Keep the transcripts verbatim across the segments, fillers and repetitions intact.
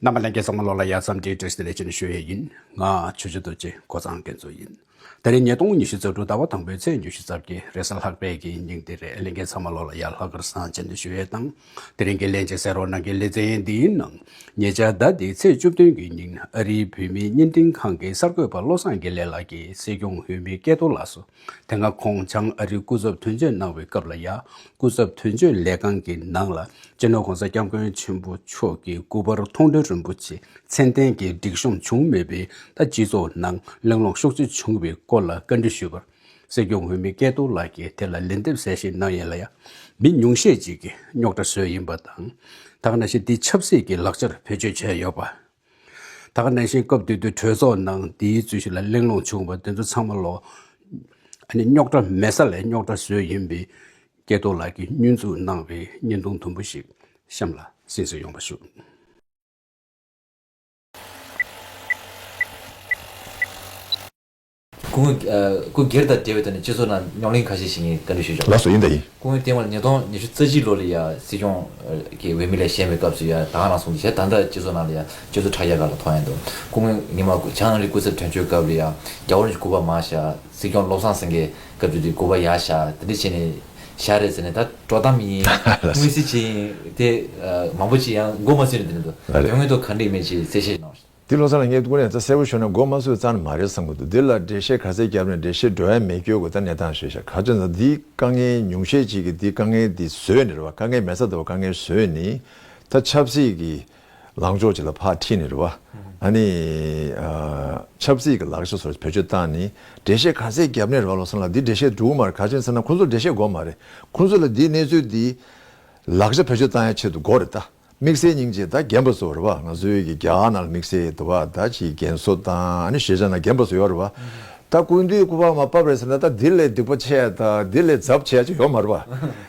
རྣམ་པ་ལྷན་རྒྱས་ཚང་མ་ལོ་ལ་ཡ་འཚམས་འདྲིའི་བཀྲ་ཤིས་བདེ་ལེགས་ཅེས་ནས་ཞུ་ཡས་ཡིན། ང་ཆོས་རྗེ་རྡོ་རྗེ་འགོ་གཙང་རྒྱ་མཚོ་ཡིན། དེ་རིང་ཉིས་སྟོང་ཉི་ཤུ་རྩ་དྲུག་ཟླ་བ་དང་པོའི་ཚེས་ཉི་ཤུ་རྩ་བརྒྱད་རེས་གཟའ་ལྷག་པའི་གི་ཉིན་དེ་རེད། ལྷན་རྒྱས་ཚང་མ་ལོ་ལ་ཡ་ལྷག་དཀར་བཟང་ཅེས་ནས་ཞུ་ཡས་དང་། དེ་རིང་གི་ལྷན་རྒྱས་གསན་རོགས་གནང་གི་ལེ་ཚན་འདིའི་ནང་ཉེ་ཆར་ཟླ་འདིའི་ཚེས་བཅུ་བདུན་གི་ཉིན་ཨ་རིའི་བོད་མིའི་བརྙན་འཕྲིན་ཁང་གི་གསར་འགོད་པ་བློ་བཟང་དགེ་ལེགས་ལགས་ཀྱིས་སྲིད་སྐྱོང་འོས་མི་སྐལ་རྡོར་ལགས་སུ། དེ་སྔ་ཁོང་བྱང་ཨ་རིའི་སྐུ་ཚབ་དོན་གཅོད་གནང་བའི་སྐབས་ལ་ཡ། སྐུ་ཚབ་དོན་གཅོད་ལས་ཁང་གི་ནང་ལ་སྤྱི་ནོར་༸གོང་ས་༸སྐྱབས་མགོན་ཆེན་པོ་མཆོག་གི་སྐུ་པར་མཐོང་གྲོལ་རིན་པོ་ཆེ་མཚན་ལྡན་གྱི་སྒྲིག་གཤོམ་བྱུང་མེད་པས། ད་སྤྱི་ཚོགས་ནང་གླེང་སློང་ཤུགས་ཆེ་བྱུང་བའི་སྐོར་ལ་བཀའ་འདྲི་ཞུས་པར། སྲིད་སྐྱོང་འོས་མི་སྐལ་རྡོར་ལགས་ཀྱིས་དེ་ལ་ལན་འདེབས་གསལ་བཤད་གནང་ཡས་ལ་ཡ། མི་ཉུང་ཤས་ཅིག་གིས་རྙོག་དྲ་བཟོས་ཡིན་པ་དང་། ད་ག་ནང་བཞིན་འདི་ཆབ་སྲིད་ཀྱི་ལག་ཆར་བེད་སྤྱོད་བྱས་ཡོད་པ། ད་ག་ནང་བཞིན་སྐབས་དེ་དུས་གྲོས་ཚོགས་ནང་འདིའི་རྩོད་གཞི་ལ་གླེང་སློང་བྱུང་བ་དེ་ཚོ་ཚང་མ་ལོ། ཨ་ནི་རྙོག་དྲ་མེད་ས་ལས་རྙོག་དྲ་བཟོས་ཡིན་པའི་སྐལ་རྡོར་ལགས་ཀྱིས་སྙོན་འཛུགས་གནང་བའི་བརྙན་ཐུང་དུམ་བུ་ཞིག་གཤམ་ལ་གསན་གཟིགས་ཡོང་བ་ཞུ། སྐུ་ངོ་། ཨ། སྐུ་སྒེར་དང་འབྲེལ་བའི་ཐོག་ནས་སྤྱི་ཚོགས་ནང་རྙོག་གླེང་ཁ་ཤས་ཤིག་ངས་བཀའ་འདྲི་ཞུས་ཆོག་ལགས་སོ། ཡིན་ད་ཡིན། སྐུ་ངོ་ལྟེ་བ་ལ་ཉིས་སྟོང་ཉི་ཤུ་རྩ་གཅིག་ལོ་ལ་ཡ་སྲིད་སྐྱོང་གི་འོས་མི་ལ་བཞེངས་པའི་སྐབས་སུ་ཡ་ད་ག་རང་སོང་དེ་བྱས། ད་ལྟ་སྤྱི་ཚོགས་ནང་ལ་ཡ་སྤྱི་ཚོགས་དྲ་རྒྱ་སྒང་ལ་མཐོང་ཡ་འདུག་སྐུ་ངོ་ཉི་མ་བྱང་ཨ་རིའི་སྐུ་ཚབ་དོན་གཅོད་སྐབས་ལ་ཡ་རྒྱལ་བ་རིན་པོ་ཆེ་སྐུ་པར་མར་བཞག་སྲིད་སྐྱོང་བློ་བཟང་སེང་གེ་སྐབས་དུས་དེ་སྐུ་པར་ཡར་བཞག་དེ་འདྲ་བྱས་ནས་བཞག་རེད་ཟེར་ནས། ད་དཀྲོག་གཏམ་ཡིན། དངོས་གསལ་ཅིག་ཡིན་དེ། ཨ། མང་པོ་ཅིག་ཡང་མགོ་མ་ཚོས་ནས་དེ་འདྲ་འདུག་ལགས་རེད། དོན་དངོས་ཐོག་ག་འདྲ་ཡིན་མིན་ཅིག་གསལ་བཤད་གནང་རོགས། འདི་བློ་བཟང་ལགས་ངས་ཐུགས་ནས་ད་གསལ་པོ་ཞུ་ན་མགོ་མ་ཚོས་རྩ་ནས་མ་རེད་བསམ་གྱི་འདུག་འདི་ལ་འགྲེལ་བཤད་ག་ཚད་བརྒྱབ་ནས་འགྲེལ་བཤད་འགྲོ་ཡ་མེད་སྐྱོ་གི་ད་གནས་སྟངས་ཞིག་ཤག་ག་ཅི་ན་འདིའི་དཀའ་ངལ་ཉུང་ཤས་ཅིག་གིས་འདིའི་དཀའ་ངལ་འདི་བཟོས་ནས་རེད་བ། དཀའ་ངལ་མེད་ས་འདྲ་བོ་དཀའ་ངལ་བཟོས་ནས་ད་ཆབ་སྲིད་ཀྱི་ལངས་ཕྱོགས་ཅིག་ལ་ཕར་ཁྲིད་ནས་རེད་བ། ཨ་ནི། ཨ། ཆབ་སྲིད་ཀྱི་ལག་ཆ་སོགས་བེད་སྤྱོད་བཏང་ནས་འགྲེལ་བཤད་ག་ཚད་བརྒྱབ་ནས་རེད་བ། བློ་བཟང་ལགས་འདི་འགྲེལ་བཤད་འགྲོ་གི་མ་རེད། ག་ཅི་ཟེར་ན་ཁོ་ཚོར་འགྲེལ་བཤད་དགོས་མ་རེད། ཁོ་ཚོ་ལ་འདིའི་གནས་ཚུལ་འདི་ལག་ཆ་བེད་སྤྱོད་བཏང་ཡ་ཆེད་དུ་དགོས་རེད་ད། དམིགས་བསལ་སྙིང་རྗེ་ད་རྒན་པ་ཚོ་རེད་བ། ང་ཚོའི་གི་རྒྱ་གར་ནང་ལ་དམིགས་བསལ་དུ་བ་ད་ཅིག་རྒན་གསོ་དང་ཨ་ནི་ཤེས་བྱ་ནང་རྒན་པ་ཚོ་ཡོད་རེད་བ། ད་སྐུ་མདུན་སྐུ་པར་མར་ཕབ་རེད་ཟེར་ན་ད་འདི་ལས་སྡིག་པ་ཆེ་ད་འདི་ལས་ཚབས་ཆེ་ཅིག་ཡོད་མ་རེད་བ།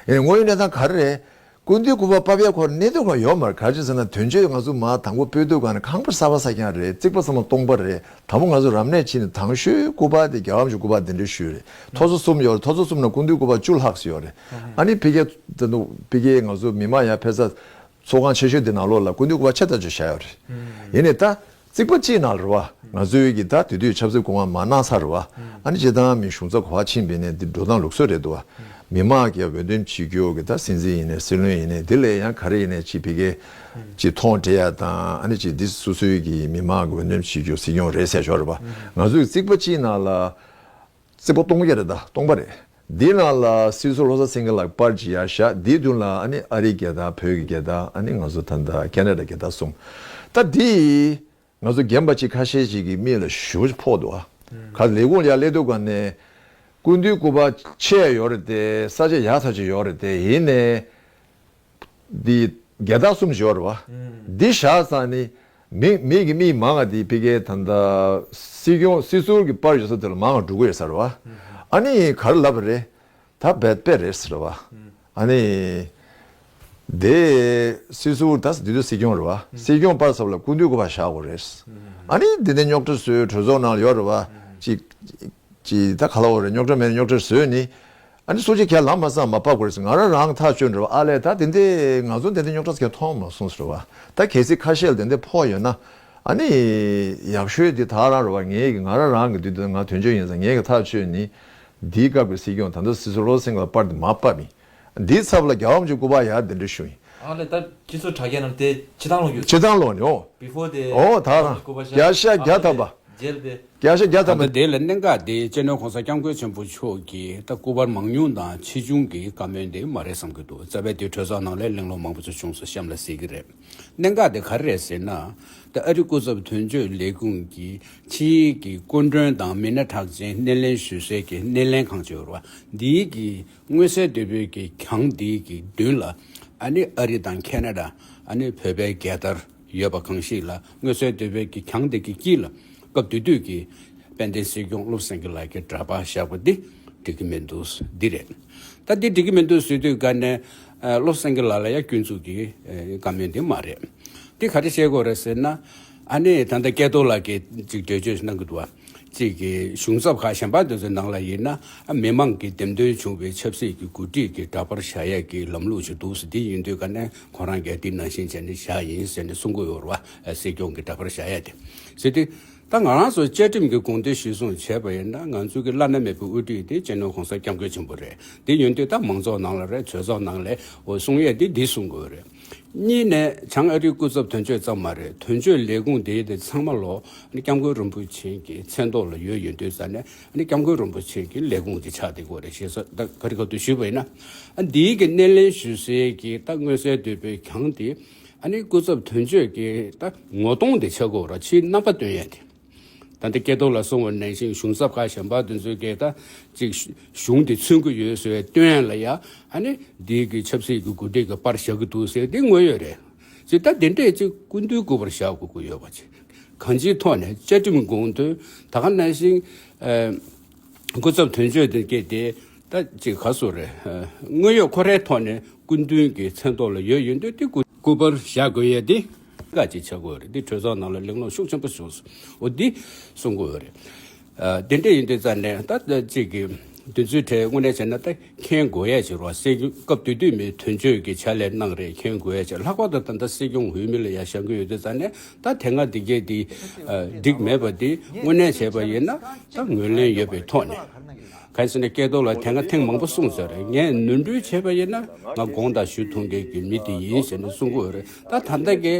ཡིན་ནའི་དངོས་ཡོད་གནས་སྟངས་ག་རེ་རེད། སྐུ་མདུན་སྐུ་པར་ཕབ་ཡ་ཁོ་གནད་དོན་ཁོ་ཡོད་མ་རེད། ག་ཅི་ཟེར་ན་དོན་གཅོད་ང་ཚོ་མར་དང་པོ་སྤོས་དུས་སྒང་ནས་ཁང་པ་གསར་པ་གསར་རྐྱང་རེད། རྩིག་པ་ཚང་མ་སྟོང་པ་རེད། དང་པོ་ང་ཚོ་རབ་གནས་ཕྱིན་ནས་དང་ཤོས་སྐུ་པར་དེ་རྒྱལ་བ་རིན་པོ་ཆེ་སྐུ་པར་དེ་འདྲ་ཞུས་རེད། ཐོག་ས་གསུམ་ཡོད་རེད། ཐོག་ས་གསུམ་ནང་སྐུ་མདུན་སྐུ་པར་བཅུ་ལྷག་ཙམ་ཡོད་རེད། ཨ་ནི་ཕ་གིའི་ད་དུང་ཕ་གིའི་ང་ཚོ་མི་མང་ཡ་ཕེབས་ས་ཚོགས་ཁང་ཆེ་ཤོས་དེ་ནང་ལོགས་ལ་སྐུ་མདུན་སྐུ་པར་ཆེ་ཐག་ཆོད་བཞག་ཡོད་རེད། ཡིན་ནའི་ད་རྩིག་པ་གཅིག་ནང་ལ་རེད་བ། ང་ཚོའི་གི་ད་དེ་དུས་ཆབ་སྲིད་སྐུ་དབང་མར་གནང་ཚར་རེད་བ། ཨ་ནི་སྤྱིར་བཏང་མི་གཞུང་ཚབ་ག་པར་ཕྱིན་པ་ཡིན་ནའི་འདི་འགྲོ་སྟངས་ལུགས་སྲོལ་རེད་འདུག་བ། མི་མང་གིས་འོས་འདེམས་བྱེད་རྒྱུ་གི་ད་སྲིད་འཛིན་ཡིན་ནའི་སྲིད་བློན་ཡིན་ནའི་དེ་ལས་ཡང་ག་རེ་ཡིན་ནའི་ཅིག་ཕ་གིའི་ཅིག་མཐོང་སྤྲད་ཡ་དང་། ཨ་ནི་ཅིག་འདི་སོ་སོའི་གི་མི་མང་གིས་འོས་འདེམས་བྱེད་རྒྱུ་སྲིད་སྐྱོང་རེད་ཟེར་ཞོར་རེད་བ། ང་ཚོའི་རྩིག་པ་གཅིག་ནང་ལ་རྩིག་པ་སྟོང་བརྒྱ་རེད། ད་སྟོང་པ་རེད། འདི་ནང་ལ་སྲིད་ཟུར་བློ་བཟང་སེང་གེ་ལགས་པར་ཅིག་ཡར་བཞག་འདིའི་མདུན་ལ་ཨ་ནི་ཨ་རིའི་རྒྱལ་དར། བོད་ཀྱི་རྒྱལ་དར། ཨ་ནི་ང་ཚོ་ད་ལྟ་ཁེ་ན་ཌ་རྒྱལ་དར་གསུམ། ད་འདི་ང་ཚོ་རྒན་པ་ཅིག་ཁ་ཤས་ཅིག་གི་མིག་ལ་ཞེ་པོ་ཅིག་ཕོག་འདུག་ཨ། ག་ལས་ཁུངས་ལ་ཡར་སླེབས་དུས་སྒང་ནས་སྐུ་མདུན་སྐུ་པར་ཆེ་ཡོད་རེད་དེ། ས་ཆ་ཡག་ཐག་ཆོད་ཡོད་རེད་དེ། ཡིན་ནའི་འདི་རྒྱལ་དར་གསུམ་ཡོད་རེད་བ། འདི་བཞག་ཙང་ནི་མི་མི་གི་མིག་མང་ང་འདི་ཕ་གིའི་ད་ལྟ་སྲིད་སྐྱོང་སྲིད་ཟུར་གྱི་པར་ཡོད་ས་དེ་ལ་མང་ང་འགྲོ་གི་ཡོད་ས་རེད་བ། ཨ་ནི་ག་རེ་ལབ་པ་རེད། ད་བེད་དཔེ་རེད་ཟེར་བ། ཨ་ནི། དེ་སྲིད་ཟུར་ད་འདི་དུས་སྲིད་སྐྱོང་རེད་བ། སྲིད་སྐྱོང་པར་ཚབ་ལ་སྐུ་མདུན་སྐུ་པར་བཞག་དགོས་རེད། ཨ་ནི་འདི་ནས་རྙོག་དྲ་བཟོས། གྲོས་ཚོགས་ནང་ལ་ཡོད་རེད་བ། ཅིག་ཅིག་ད་ག་ལབ་དགོས་རེད། རྙོག་དྲ་མེད་ན་རྙོག་དྲ་བཟོས་ནི། ཨ་ནི་སུ་གཅིག་ཁས་ལེན་མ་སོང་ན་མ་ཕབ་དགོས་རེད་ཟེར། ང་རང་རང་ཐག་ཆོད་རེད་བ། ཨ་ལས་ད་དེ་འདྲས་ང་ཚོ་དེ་འདྲས་རྙོག་དྲ་ཟེར་མཁན་མཐོང་མ་སོང་ཟེར་བ། ད་གལ་སྲིད་ཁ་ཤས་ལ་དེ་འདྲས་ཕོག་ཡོད་ན། ཨ་ནི་ཡག་ཤོས་དེ་ད་རང་རེད་བ། ངས་ཀྱི་ང་རང་རང་གི་དུས་དེ་ང་དོན་གཅོད་ཡིན་ཙང་ངས་ཀྱི་ཐག་ཆོད་ནི། འདིའི་སྐབས་ཀྱི་སྲིད་སྐྱོང་ད་ལྟ་སྲིད་ཟུར་བློ་བཟང་སེང་གེ་ལ་པར་དེ་མ་ཕབ་ཡིན། འདིའི་ཚབ་ལ་རྒྱལ་བ་རིན་པོ་ཆེ་སྐུ་པར་ཡར་གདན་འདྲེན་ཞུ་ཡིན། ཨ་ལས་ད་སྤྱི་ཚོགས་དྲ་རྒྱ་ནང་དེ་སྤྱི་བཏང་ལོག་ཡོད། སྤྱི་བཏང་ལོག་ནི་ཨོ། Before དེ་ཨོ་ད་རང་སྐུ་པར་བརྒྱ་ཆ་བརྒྱ་ཐམ་པ། རྗེས་དེ། བརྒྱ་ཆ་བརྒྱ་ཐམ་པ། ད་ལྟ་དེ་ལ་གནད་འགག་དེ་སྤྱི་ནོར་༸གོང་ས་༸སྐྱབས་མགོན་ཆེན་པོ་མཆོག་གིས་ད་སྐུ་པར་མང་ཉུང་དང་ཆེ་ཆུང་གི་བཀའ་མོལ་དེ་མ་རེད་བསམ་གྱི་འདུག་རྩ་བའི་དེ་གྲོས་ཚོགས་ནང་ལ་གླེང་སློང་མང་པོ་ཅིག་བྱུང་སོང་། གཤམ་ལ་གཟིགས་ཀྱི་རེད། གནད་འགག་དེ་ག་རེ་རེད་ཟེར་ན། ད་ཨ་རི་སྐུ་ཚབ་དོན་གཅོད་ལས་ཁུངས་ཀྱི་ཕྱིའི་གི་སྐུ་མགྲོན་དང་མི་སྣ་གྲགས་ཅན་སྣེ་ལེན་ཞུ་སའི་གི་སྣེ་ལེན་ཁང་ཅིག་ཡོད་རེད་བ། འདིའི་གི་མངོན་གསལ་དོད་པོའི་གི་གྱང་འདིའི་གི་མདུན་ལ་ཨ་ནི་ཨ་རི་དང་ཁེ་ན་ཌ། ཨ་ནི་བོད་པའི་རྒྱལ་དར་ཡོད་པ་གང་ཞིག་ལ། མངོན་གསལ་དོད་པོའི་གི་གྱང་དེ་གི་དཀྱིལ་ལ་སྐབས་དེ་དུས་ཀྱི་དཔལ་ལྡན་སྲིད་སྐྱོང་བློ་བཟང་སེང་གེ་ལགས་ཀྱི་འདྲ་པར་བཞག་པ་འདི་འགྲིག་གི་མི་འདུག་འདི་རེད། ད་འདི་འགྲིག་གི་མི་འདུག་ཟེར་དུས་ག་ནས་བློ་བཟང་སེང་གེ་ལགས་ལ་ཡང་སྐྱོན་འཛུགས་ཀྱི་བཀའ་མོལ་འདི་མ་རེད། འདི་ག་རེ་བཤད་དགོས་རེད་ཟེར་ན། ཨ་ནི་ད་ལྟ་སྐལ་རྡོར་ལགས་ཀྱིས་ཅིག་འགྲེལ་བརྗོད་གནང་གི་འདུག་བ། གཅིག་གི་གཞུང་ཚབ་ཁག་གཞན་པ་དེ་ཚོའི་ནང་ལ་ཡིན་ན། ཨ། མི་མང་གི་འདེམས་ཐོན་བྱུང་བའི་ཆབ་སྲིད་ཀྱི་འགོ་ཁྲིད་ཀྱི་འདྲ་པར་བཞག་ཡས་ཀྱི་ལམ་ལུགས་ཤིག་འདུག་ཟེར། དེ་ཡིན་དུས་ཀ་ནས་ཁོ་རང་གིས་དེ་ནང་བཞིན་བྱས་ནས་བཞག་ཡིན་ཟེར་ནས་གསུང་གི་ཡོད་རེད་བ། ཨ། སྲིད་སྐྱོང་གི་འདྲ་པར་བཞག་ཡས་དེ། ཟེར་དུས་ད་ང་རང་ཚོ་བཅའ་ཁྲིམས་ཀྱི་དགོངས་དོན་གཞིར་བཟུང་བྱས་པ་ཡིན་ན། ང་ཚོ་གི་བླ་ན་མེད་པའི་དབུ་ཁྲིད་དེ་སྤྱི་ནོར་༸གོང་ས་༸སྐྱབས་མགོན་ཆེན་པོ་རེད། དེ་ཡིན་དུས་ད་མང་ཚོགས་ནང་ལ་རེད། གྲོས་ཚོགས་ནང་ལ་འོ་གསུང་ཡས་དེ་འདི་གསུང་དགོས་རེད། གཉིས་ནས་བྱང་ཨ་རིའི་སྐུ་ཚབ་དོན་གཅོད་ཙམ་མ་རེད། དོན་གཅོད་ལས་ཁུངས་དེའི་དེ་ཚང་མ་ལོ་ནི་སྐྱབས་མགོན་རིན་པོ་ཆེ་གི་མཚན་ཐོག་ལ་ཡོད་ཡོད་དུས་ཙ་ནས། ཨ་ནི་སྐྱབས་མགོན་རིན་པོ་ཆེ་གི་ལས་ཁུངས་དེ་ཆགས་བསྡད་ཀྱི་ཡོད་རེད། ཞེས་སོགས་ད་ག་རེ་ག་དུས་ཞུས་པ་ཡིན་ན། ཨ། འདིའི་གི་སྣེ་ལེན་ཞུ་སའི་གི་ད་མངོན་གསལ་དོད་པོའི་གྱང་དེ། ཨ་ནི་སྐུ་ཚབ་དོན་གཅོད་ཀྱི་ད་ངོ་གདོང་དེ་ཆགས་ཀྱི་ཡོད་རེད། ཕྱིའི་རྣམ་པ་སྟོན་ཡས་དེ། ད་ལྟ་སྐལ་རྡོར་ལགས་གསུངས་པ་ནང་བཞིན་གཞུང་ཚབ་ཁག་གཞན་པ་དེ་ཚོའི་གི་ད་ཅིག་གཞུང་དེ་མཚོན་གྱི་ཡོད་ཟེར་བའི་སྟོན་ཡས་ལ་ཡ། ཨ་ནི་འདིའི་གི་ཆབ་སྲིད་ཀྱི་འགོ་ཁྲིད་ཀྱི་པར་བཞག་གི་འདུག་ཟེར་དེ་དངོས་ཡོད་རེད། ཅིག་ད་དེ་འདྲས་ཅིག་སྐུ་མདུན་སྐུ་པར་བཞག་དགོས་ཀྱི་ཡོད་པ་ཅིག་གང་ཅིའི་ཐོག་ནས་བཅའ་ཁྲིམས་དགོངས་དོན་ད་ག་ནང་བཞིན། ཨ། སྐུ་ཚབ་དོན་གཅོད་དེ་གས་དེ་ད་ཅིག་ག་སུ་རེད། ཨ། དངོས་ཡོད་ཁོ་རའི་ཐོག་ནས་སྐུ་མདུན་གྱི་མཚན་ཐོག་ལ་ཡོད་ཡོད་དུས་དེ་སྐུ་སྐུ་པར་བཞག་དགོས་ཡས་དེ་ག་ཅིག་ཆགས་ཀྱི་ཡོད་རེད། འདི་གྲོས་ཚོགས་ནང་ལ་གླེང་སློང་ཤུགས་ཆེན་པོ་བྱུང་སོང་། འོ་འདི་གསུང་གི་ཡོད་རེད། ཨ། དེ་འདྲ་ཡིན་དུས་ཙ་ནས་ད་ཅིག་གི་དེ་ཚོའི་གྲས་དངོས་གནས་བྱས་ན་ད་མཁྱེན་དགོས་ཡས་ཅིག་རེད་བ། སྲིད་སྐྱོང་སྐབས་དེ་དུས་མི་དོན་གཅོད་ཀྱི་ཕྱག་ལས་གནང་རེད། མཁྱེན་དགོས་ཡས་ཅིག་ལྷག་པར་དུ་ད་ལྟ་སྲིད་སྐྱོང་འོས་མི་ལ་ཡ་བཞག་གི་ཡོད་དུས་ཙ་ནས། ད་དེ་སྔ་འདི་གས་འདི། ཨ། འགྲིག་མེད་པ་འདི་དངོས་གནས་བྱས་པ་ཡིན་ན་ད་ངོས་ལེན་ཡོད་པའི་ཐོག་ནས། གང་ཡིན་ཟེར་ན་སྐལ་རྡོར་ལགས་དེ་སྔ་ཐེངས་མང་པོ་གསུངས་ཚར་རེད། ངས་ནོར་འཁྲུལ་བྱས་པ་ཡིན་ན་ང་དགོངས་དག་ཞུ་ཐུབ་མཁན་གྱི་མི་དེ་ཡིན་ཟེར་ནས་གསུང་གི་ཡོད་རེད། ད་ད་ལྟ་གི་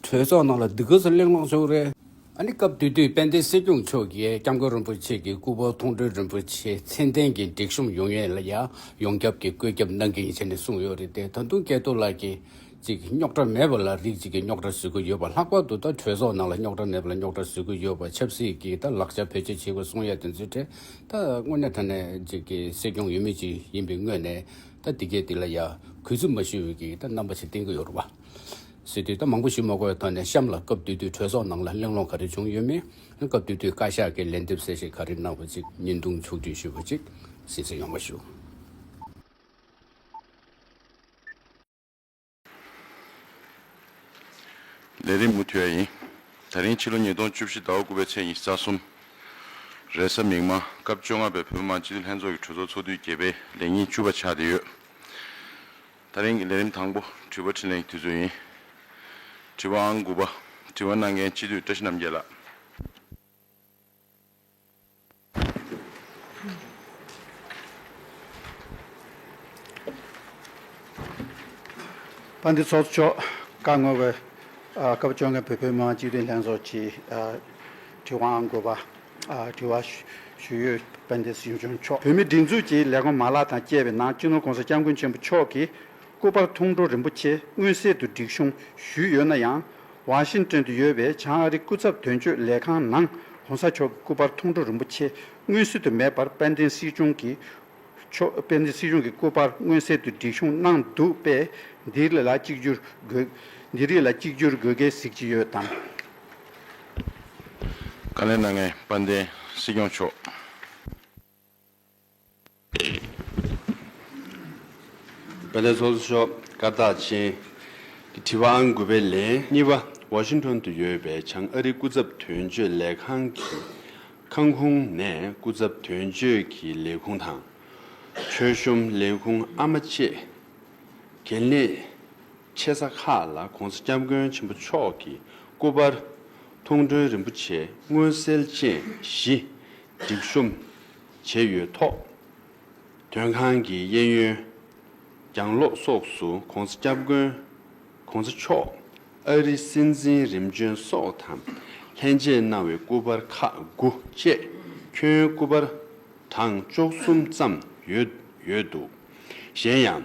གྲོས་ཚོགས་ནང་ལ་འདི་ག་ཚོད་གླེང་སློང་བྱུང་རེད། ཨ་ནི་སྐབས་དེ་དུས་དཔལ་ལྡན་སྲིད་སྐྱོང་མཆོག་གིས་སྐྱབས་མགོན་རིན་པོ་ཆེ་གི་སྐུ་པར་མཐོང་གྲོལ་རིན་པོ་ཆེ་མཚན་ལྡན་གྱི་སྒྲིག་གཤོམ་ཡོང་ཡས་ལ་ཡ་ཡོངས་ཁྱབ་ཀྱི་བཀོད་ཁྱབ་གནང་གི་ཡིན་ཟེར་ནས་གསུངས་ཡོད་རེད་དེ། ད་དུང་སྐལ་རྡོར་ལགས་ཀྱིས་ཅིག་རྙོག་དྲ་མེད་པ་ལ་རིགས་གཅིག་གིས་རྙོག་དྲ་བཟོ་གི་ཡོད་པ། ལྷག་པར་དུ་ད་གྲོས་ཚོགས་ནང་ལ་རྙོག་དྲ་མེད་པ་ལ་རྙོག་དྲ་བཟོ་གི་ཡོད་པ། ཆབ་སྲིད་ཀྱི་ད་ལག་ཆ་བེད་སྤྱོད་བྱེད་དགོས་གསུང་ཡ་དེ་ཚོའི་གྲས་ད་དངོས་གནས་དྲང་གནས་ཅིག་གི་སྲིད་སྐྱོང་འོས་མི་ཅིག་ཡིན་པའི་ངོས་ནས་ད་འདི་གས་འདི་ལ་ཡ་གུས་བརྩི་མ་ཞུ་བའི་གི་ད་རྣམ་པ་ཞིག་བསྟན་གི་ཡོད་རེད་བ། ཟེར་དུས་ད་མང་པོ་ཞུ་མ་དགོས་པའི་ཐོག་ནས་གཤམ་ལ་སྐབས་དེ་དུས་གྲོས་ཚོགས་ནང་ལ་གླེང་སློང་ག་རེ་བྱུང་ཡོད་མེད། སྐབས་དེ་དུས་བཀའ་ཤག་གི་ལན་འདེབས་གསལ་བཤད་ག་རེ་གནང་བ་ཅིག་བརྙན་ཐུང་ཕྱོགས་བསྒྲིགས་ཞུས་པ་ཅིག་གསན་གཟིགས་ཡོང་བ་ཞུ། ལས་རིམ་མུ་མཐུད་ཡིན། ད་རིང་ཕྱི་ལོ་ཉིས་སྟོང་བཅུ་བཞི་ཟླ་བ་དགུ་པའི་ཚེས་ཉི་ཤུ་རྩ་གསུམ། རེས་གཟའ་མིག་དམར་སྐབས་བཅོ་ལྔ་པའི་བོད་མི་མང་སྤྱི་འཐུས་ལྷན་ཚོགས་ཀྱི་གྲོས་ཚོགས་ཚོགས་དུས་བརྒྱད་པའི་ལས་ཉིན་བཅུ་པ་ཆགས་བསྡད་ཡོད། ད་རིང་གི་ལས་རིམ་དང་པོ་དྲི་བ་དྲིས་ལན་གྱི་དུས་ཚོད་ཡིན། དྲི་བ་ཨང་དགུ་པ། དྲི་བ་གནང་མཁན་སྤྱི་འཐུས་བཀྲ་ཤིས་རྣམ་རྒྱལ་ལགས། དཔལ་ལྡན་ཚོགས་གཙོ་མཆོག་བཀའ་ངོ་བའི། ཨ། སྐབས་བཅོ་ལྔ་པའི་བོད་མི་མང་སྤྱི་འཐུས་ལྷན་ཚོགས་ཀྱི། ཨ། དྲི་བ་ཨང་དགུ་པ། ཨ། དྲི་བ་ཞུ་ཞུ་ཡོད། དཔལ་ལྡན་སྲིད་སྐྱོང་མཆོག་བོད་མིའི་སྒྲིག་འཛུགས་ཀྱི་ལས་ཁུངས་མ་ལག་དང་བཅས་པའི་ནང་སྤྱི་ནོར་༸གོང་ས་༸སྐྱབས་མགོན་ཆེན་པོ་མཆོག་གིས་སྐུ་པར་མཐོང་གྲོལ་རིན་པོ་ཆེ་མངོན་གསལ་དུ་སྒྲིག་གཤོམ་ཞུས་ཡོད་ན་ཡང་། ཝ་ཤིང་ཏོན་དུ་ཡོད་པའི་བྱང་ཨ་རི་སྐུ་ཚབ་དོན་གཅོད་ལས་ཁང་ནང་༸གོང་ས་མཆོག་གི་སྐུ་པར་མཐོང་གྲོལ་རིན་པོ་ཆེ་མངོན་གསལ་དུ་མེད་པར་དཔལ་ལྡན་སྲིད་སྐྱོང་གི་མཆོག་དཔལ་ལྡན་སྲིད་སྐྱོང་གི་སྐུ་པར་མངོན་གསལ་དུ་སྒྲིག་གཤོམ་གནང་འདུག་པས། འདིའི་ལ་གཅིག་གྱུར་དགོས། འདི་རིགས་ལ་གཅིག་གྱུར་དགོས་གལ་གཟིགས་ཀྱི་ཡོད་དམ། བཀའ་ལན་གནང་མཁན་དཔལ་ལྡན་སྲིད་སྐྱོང་མཆོག་དཔལ་ལྡན་ཚོགས་གཙོ་མཆོག་བཀའ་རྟགས་ཅན། དྲི་བ་ཨང་དགུ་པའི་ལན། གཉིས་པ། ཝ་ཤིང་ཊོན་དུ་ཡོད་པའི་བྱང་ཨ་རི་སྐུ་ཚབ་དོན་གཅོད་ལས་ཁང་གི་ཁང་ཁོངས་ནས་སྐུ་ཚབ་དོན་གཅོད་ཀྱི་ལས་ཁུངས་དང་། མཆོད་གཤོམ་ལས་ཁུངས་ཨ་མ་བཅས་གལ་གནད་ཆེ་ས་ཁག་ལ་༸གོང་ས་༸སྐྱབས་མགོན་ཆེན་པོ་མཆོག་གི་སྐུ་པར་མཐོང་གྲོལ་རིན་པོ་ཆེ་མངོན་གསལ་ཅན་བཞི་སྒྲིག་གཤོམ་བྱས་ཡོད་ཐོག་དོན་ཁང་གི་གཡས་གཡོན། གྱང་ལོགས་སོགས་སུ་༸གོང་ས་༸སྐྱབས་མགོན། ༸གོང་ས་མཆོག་ཨ་རིའི་སྲིད་འཛིན་རིམ་བྱོན་སོགས་དང་ལྷན་མཇལ་གནང་བའི་སྐུ་པར་ཁག་དགུ་བཅས་ཁྱོན་སྐུ་པར་གྲངས་བཅུ་གསུམ་ཙམ་ཡོད་ཡོད་འདུག་གཞན་ཡང་།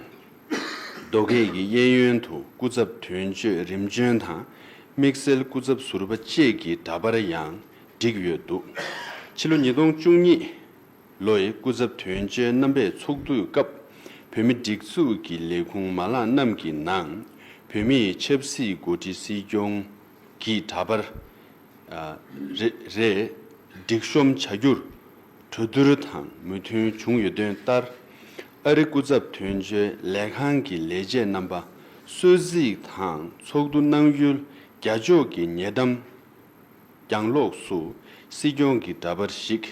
རྡོ་སྐས་ཀྱི་གཡས་གཡོན་དུ་སྐུ་ཚབ་དོན་གཅོད་རིམ་བྱོན་དང་དམིགས་བསལ་སྐུ་ཚབ་ཟུར་པ་བཅས་ཀྱི་འདྲ་པར་ཡང་བསྒྲིགས་ཡོད་འདུག་ཕྱི་ལོ་ཉིས་སྟོང་བཅུ་གཉིས་ལོའི་སྐུ་ཚབ་དོན་གཅོད་རྣམ་པའི་ཚོགས་འདུའི་སྐབས་བོད་མི་སྒྲིག་འཛུགས་ཀྱི་ལས་ཁུངས་མ་ལག་རྣམས་ཀྱི་ནང་བོད་མིའི་ཆབ་སྲིད་འགོ་ཁྲིད་སྲིད་སྐྱོང་གི་འདྲ་པར་རེ་རེ་སྒྲིག་གཤོམ་བྱ་རྒྱུར་གྲོས་བསྡུར་དང་མོས་མཐུན་བྱུང་ཡོད་དོན་ལྟར། ཨ་རི་སྐུ་ཚབ་དོན་གཅོད་ལས་ཁང་གི་ལས་བྱེད་རྣམ་པ་གསོལ་ཚིགས་དང་ཚོགས་འདུ་གནང་ཡུལ་རྒྱ་ཕྱོགས་ཀྱི་ཉེ་འགྲམ་ རྒྱང་ལོགས་སུ་སྲིད་སྐྱོང་གི་འདྲ་པར་ཞིག་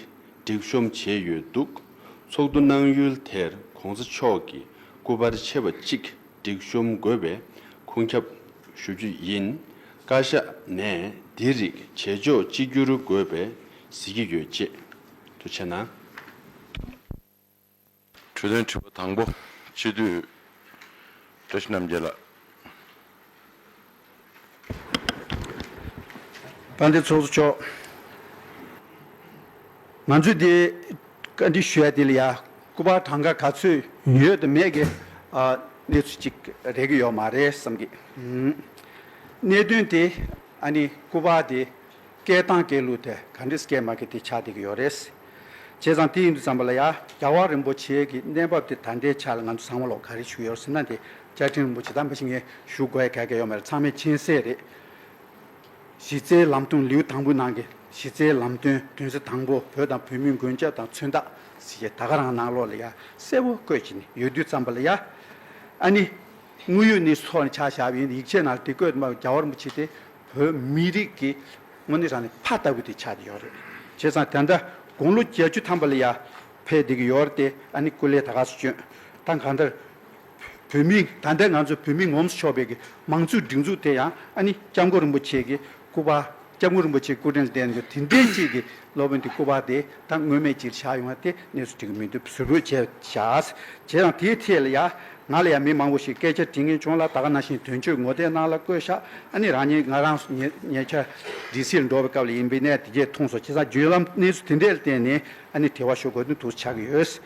སྒྲིག་གཤོམ་བྱས་ཡོད་འདུག། ཚོགས་འདུ་གནང་ཡུལ་དེར་༸གོང་ས་མཆོག་གི་སྐུ་པར་ཆེ་བ་གཅིག་སྒྲིག་གཤོམ་དགོས་པའི་ཁུངས་ཁྱབ་ཞུ་རྒྱུ་ཡིན། བཀའ་ཤག་ནས་འདི་རིགས་བྱེད་ཕྱོགས་གཅིག་གྱུར་དགོས་པའི་གཟིགས་ཀྱི་ཡོད་ཅེས། ཐུགས་རྗེ་གནང་། གྲོས་དོན་དྲི་བ་དང་པོ། སྤྱི་འཐུས་བཀྲ་ཤིས་རྣམ་རྒྱལ་ལགས། དཔལ་ལྡན་ཚོགས་གཙོ་མཆོག། ང་ཚོས་འདི་བཀའ་འདྲི་ཞུ་ཡ་དེ་ལ་ཡ་སྐུ་པར་གྲངས་ཀ་ག་ཚོད་ཡོད་དང་མེད་ཀྱི་ཨ་གནས་ཚུལ་ཅིག་རེག་གི་ཡོད་མ་རེད་བསམ་གི། ཨུམ། གནད་དོན་དེ་ཨ་ནི་སྐུ་པར་དེ་སྐད་བཏང་སྐད་ལུགས་དེ་ག་འདྲས་སྐད་མ་སྐད་དེ་ཆགས་བསྡད་ཀྱི་ཡོད་རེད། བྱས་ཙང་དེ་ཡིན་དུས་ཙམ་པ་ལ་ཡ་རྒྱལ་བ་རིན་པོ་ཆེ་གི་གནས་བབ་དེ་ད་ལྟའི་ཆ་ལ་ང་ཚོ་ཚང་མ་ལོག་ག་རེ་ཞུ་ཡོད་ཟེར་ན། དེ་བཅའ་ཁྲིམས་རིན་པོ་ཆེ་ད་མ་གཞི་ངས་ཞུ་དགོས་ཡ་ག་གེ་ཡོད་མ་རེད། ཚང་མས་མཁྱེན་གསལ་རེད། གཞི་རྩའི་ལམ་སྟོན་ལེའུ་དང་པོའི་ནང་གི་གཞི་རྩའི་ལམ་སྟོན་དོན་ཚན་དང་པོ་བོད་དང་བོད་མིའི་མགོན་སྐྱབས་དང་མཚོན་རྟགས་ཟེར་ཡ་ད་ག་རང་ནང་ལོགས་ལ་ཡ་གསལ་པོ་བཀོད་ཀྱི་ནི་ཡོད་དུས་ཙམ་པ་ལ་ཡ་ཨ་ནི་དངོས་ཡོད་གནས་ཚུལ་ཐོག་ནས་ཆ་བཞག་པ་ཡིན་ན་ཡིག་ཆའི་ནང་དེ་བཀོད་མ་རྒྱལ་བ་རིན་པོ་ཆེ་དེ་བོད་མི་རིགས་ཀྱི་དངོས་གནས་དྲང་གནས་ཕ་ལྟ་བུ་དེ་ཆགས་ཀྱི་ཡོད་རེད། བྱས་ཙང་ད་ལྟ་དགུང་ལོ་བརྒྱད་ཅུ་ཐམ་པ་ལ་ཡ་ཕེབས་བསྡད་ཀྱི་ཡོད་རེད་དེ། ཨ་ནི་སྐུ་ལས་ད་ག་སུ་བསྐྱོན། ད་གང་ལྟར་བོད་མི་ད་ལྟ་ང་ཚོ་བོད་མི་ངོམ་སུ་ཆོག་པའི་གི་མང་གཙོའི་སྒྲིག་འཛུགས་དེ་ཡང་ཨ་ནི་སྐྱབས་མགོན་རིན་པོ་ཆེ་གི་སྐུ་པར། སྐྱབས་མགོན་རིན་པོ་ཆེའི་སྐུ་དྲིན་ལ་བརྟེན་ནས་དེ་འདྲའི་ཅིག་གི་སློབ་དཔོན་དེ་སྐུ་པར་དེ་ད་མངོན་མེད་ཅིག་བཞག་ཡོང་བ་དེ་གནས་ཚུལ་འགྲིག་གི་མི་འདུག། ཟུར་ཕུད་བྱས་བཞག། བྱས་ཙང་དེའི་ཐད་ལ་ཡ་ང་ལ་ཡ་མི་མང་པོ་ཞིག་སྐད་ཆ་དྲི་མཁན་བྱུང་ལ། ད་ག་ནང་བཞིན་དོན་གཅོད་ངོ་དེབ་ནང་ལ་བཀོད་བཞག། ཨ་ནི་རང་ཉིད་ང་རང་ཉེ་ཉེ་ཆར་ཌི་སི་ལ་འགྲོ་བའི་སྐབས་ལ་ཡིན་པའི་གནས་དེ་གས་མཐོང་སོང་། བྱས་ཙང་བརྒྱུད་ལམ་གནས་ཚུལ་དེ་འདྲའི་ལ་བརྟེན་ནས་ཨ་ནི་དྲི་བ་ཞུ་དགོས་དོན་དུ་ཆགས་ཀྱི་ཡོད།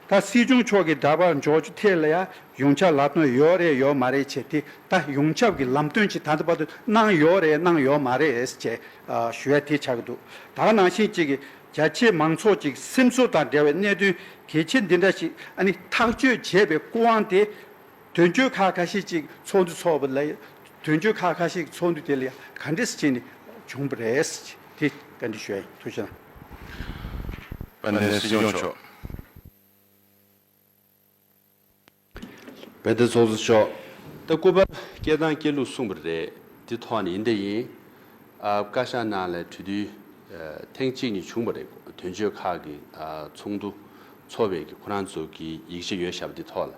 ད་སྲིད་སྐྱོང་མཆོག་གི་འདྲ་པར་འབྱོར་རྒྱུ་ཐད་ལ་ཡ་ཡོངས་ཁྱབ་ལམ་སྟོན་ཡོད་རེད་ཡོད་མ་རེད་བྱས་ཏེ། ད་ཡོངས་ཁྱབ་ཀྱི་ལམ་སྟོན་ཅིག་ད་ལྟ་བར་དུ་གནང་ཡོད་རེད་གནང་ཡོད་མ་རེད་ཅེས་ཨ་ཞུ་ཡ་དེ་ཆགས་ཀྱི་འདུག། ད་ག་ནང་བཞིན་ཅིག་གི་རྒྱ་ཆེའི་མང་ཚོགས་ཀྱི་སེམས་ཚོར་དང་འབྲེལ་བའི་གནད་དོན་གལ་ཆེ་འདི་འདྲ་ཞིག་ཨ་ནི་ཐག་གཅོད་བྱས་པའི་སྐུ་དབང་དེ་དོན་གཅོད་ཁག་ཁ་ཤས་ཅིག་ཚོགས་འདུ་ཚོགས་པ་ལ། དོན་གཅོད་ཁག་ཁ་ཤས་ཀྱི་ཚོགས་འདུ་དེ་ལ་ག་འདྲས་བྱས་ནས་བྱུང་བ་རེད། དེ་བཀའ་འདྲི་ཞུ་ཡ་ཡིན། ཐུགས་རྗེ་གནང་། དཔལ་ལྡན་སྲིད་སྐྱོང་མཆོག། དཔལ་ལྡན་ཚོགས་གཙོ་མཆོག། ད་སྐུ་པར་སྐད་བཏང་སྐད་ལུགས་གསུངས་པ་རེད། དེ་ཐོག་ནས་ཡིན་དེ་ཡིན། ཨ་བཀའ་ཤག་ནང་ལ་གྲོས་བསྡུར་ཨ་ཐེངས་གཅིག་གཉིས་བྱུང་བ་རེད། དོན་གཅོད་ཁག་གི་ཨ་ཚོགས་འདུ་ཚོགས་པའི་གི་ཁོ་རང་ཚོ་གི་ཡིག་ཆ་ཡོད་བཞག་པ་དེ་ཐོག་ལ།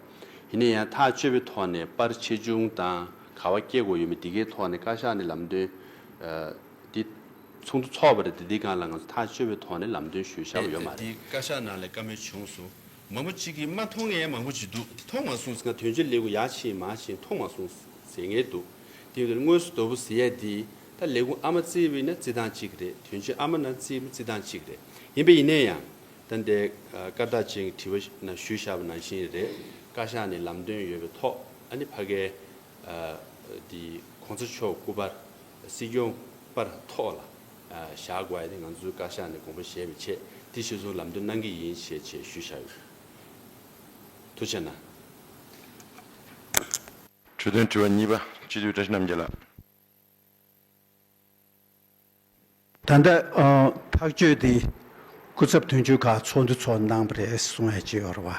ཡིན་ན་ཡང་ཐག་གཅོད་པའི་ཐོག་ནས་པར་ཆེ་ཆུང་དང་ག་བ་སྐྱེལ་དགོས་ཡོད་མེད་དེ་གའི་ཐོག་ནས་བཀའ་ཤག་ནས་ལམ་སྟོན་ཨ་དེ་ཚོགས་འདུ་ཚོགས་པ་རེད་དེ། དེའི་སྒང་ལ་ང་ཚོ་ཐག་གཅོད་པའི་ཐོག་ནས་ལམ་སྟོན་ཞུས་བཞག་པ་ཡོད་མ་རེད། དེ་བཀའ་ཤག་ནང་ལ་བཀའ་མོལ་བྱུང་སོང་། མང་པོ་ཅིག་གིས་མ་མཐོང་མཁན་མང་པོ་ཅིག་འདུག། མཐོང་མ་སོང་ཟེར་ན་དོན་གཅོད་ལས་ཁུངས་ཡར་ཕྱིན་མར་ཕྱིན་མཐོང་མ་སོང་ཟེར་མཁན་འདུག། དེ་ཡིན་དུས་དངོས་སུ་དོ་པོ་ཟེར་ཡས་འདི་ད་ལས་ཁུངས་ཨ་མ་རྩིས་པ་ཡིན་ན་རྩིས་སྟངས་གཅིག་རེད། དོན་གཅོད་ཨ་མ་ནང་རྩིས་པ་རྩིས་སྟངས་གཅིག་རེད། ཡིན་པ་ཡིན་ན་ཡང་ད་ལྟའི་ཨ་སྐར་རྟགས་ཅན་གྱི་དྲི་བ་ནང་ཞུས་བཞག་པ་ནང་བཞིན་རེད། བཀའ་ཤག་ནས་ལམ་སྟོན་ཡོད་པའི་ཐོག་ཨ་ནི་ཕ་གའི་ཨ་འདི་གོང་ས་མཆོག་སྐུ་པར་སྲིད་སྐྱོང་པར་ཐོག་ལ་ཨ་བཞག་དགོས་ཡ་དེ་ང་ཚོའི་བཀའ་ཤག་ནས་དགོངས་པ་བཞེས་པའི་ཆེད་དེ་གཞིར་བཟུང་ལམ་སྟོན་གནང་གི་ཡིན་ཞེས་ཆེད་ཞུས་བཞག་ཡོད། ཐུགས་རྗེ་གནང་། གྲོས་དོན་དྲི་བ་གཉིས་པ། སྤྱི་འཐུས་བཀྲ་ཤིས་རྣམ་རྒྱལ་ལགས། ད་ལྟ་ཨ་ཐག་གཅོད་དེ་སྐུ་ཚབ་དོན་གཅོད་ཁག་ཚོགས་འདུ་ཚོགས་གནང་བ་རེད་གསུང་ཡ་ཅིག་ཡོད་རེད་བ།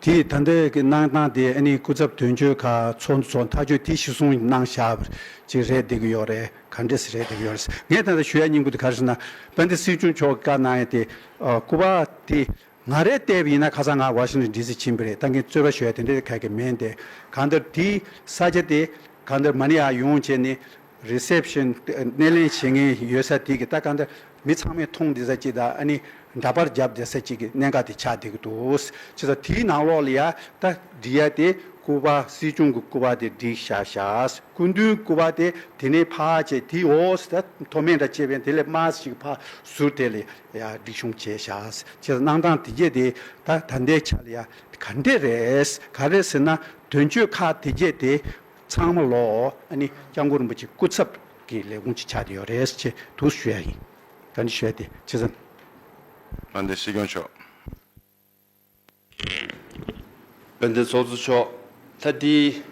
དེ་ད་ལྟའི་གི་གནང་སྟངས་དེ་ཨ་ནི་སྐུ་ཚབ་དོན་གཅོད་ཁག་ཚོགས་འདུ་ཚོགས་ཐག་གཅོད་དེ་གཞིར་བཟུང་གནང་བཞག་པ་ཅིག་རེད་བསྡད་ཀྱི་ཡོད་རེད། ག་འདྲས་རེད་བསྡད་ཀྱི་ཡོད་རེད། ངས་ད་ལྟ་ཞུ་ཡ་སྙིང་པོ་དེ་ག་རེ་ཟེར་ན། དཔལ་ལྡན་སྲིད་སྐྱོང་མཆོག་གིས་བཀའ་གནང་ཡ་དེ་ཨ་སྐུ་པར་དེ་ང་རེ་བལྟས་པ་ཡིན་ན་ཁ་སང་ང་ཝ་ཤིང་ཊོན་ཌི་སི་ཕྱིན་པ་རེད། ད་ངས་རྩོད་པ་ཞུ་ཡ་དེ་འདྲ་ག་གེ་མེད་དེ། གང་ལྟར་དེའི་ས་ཆ་དེ་གང་ལྟར་མ་ཎི་ཡར་ཡོང་བྱས་ནས་རི་སེབ་ཤན་སྣེ་ལེན་བྱེད་མཁན་ཡོད་ས་དེ་གི་ད་གང་ལྟར་མི་ཚང་མས་མཐོང་བསྡད་ས་ཅིག་དང་ཨ་ནི་འདྲ་པར་བརྒྱབ་བསྡད་ས་ཅིག་གི་གནད་འགག་དེ་ཆགས་བསྡད་ཀྱི་འདུག། བྱས་ཙང་དེའི་ནང་ལོགས་ལ་ཡ་ད་འབྲི་ཡ་དེ་སྐུ་པར་སྲིད་སྐྱོང་གི་སྐུ་པར་དེ་བསྒྲིགས་བཞག་བཞག། སྐུ་མདུན་སྐུ་པར་དེ་དེ་ནས་ཕར་བྱས་དེའི་འོག་ད་མཐོ་དམན་འདྲ་བྱས་པས་དེ་ལས་དམའ་ཞིག་ཕར་ཟུར་དེ་ལ་ཡ་སྒྲིག་གཤོམ་བྱས་བཞག། བྱས་ཙང་གནང་སྟངས་དེ་གྱད་དེ་ད་ད་ལྟའི་ཆ་ལ་ཡ་ག་འདྲས་རེད། ག་རེ་ཟེར་ན་དོན་གཅོད་ཁག་དེ་གྱད་དེ་ཚང་མ་ལོ་ཨ་ནི་སྐྱབས་མགོན་རིན་པོ་ཆེ་སྐུ་ཚབ་ཀྱི་ལས་ཁུངས་ཅིག་ཆགས་བསྡད་ཡོད་རེད་ཅེས་འདུག་ཞུ་ཡ་ཡིན། ག་འདྲ་ཞུ་ཡ་དེ་བྱས་ཙང་། དཔལ་ལྡན་སྲིད་སྐྱོང་མཆོག། དཔལ་ལྡན་ཚོགས་གཙོ་མཆོག། ད་འདི་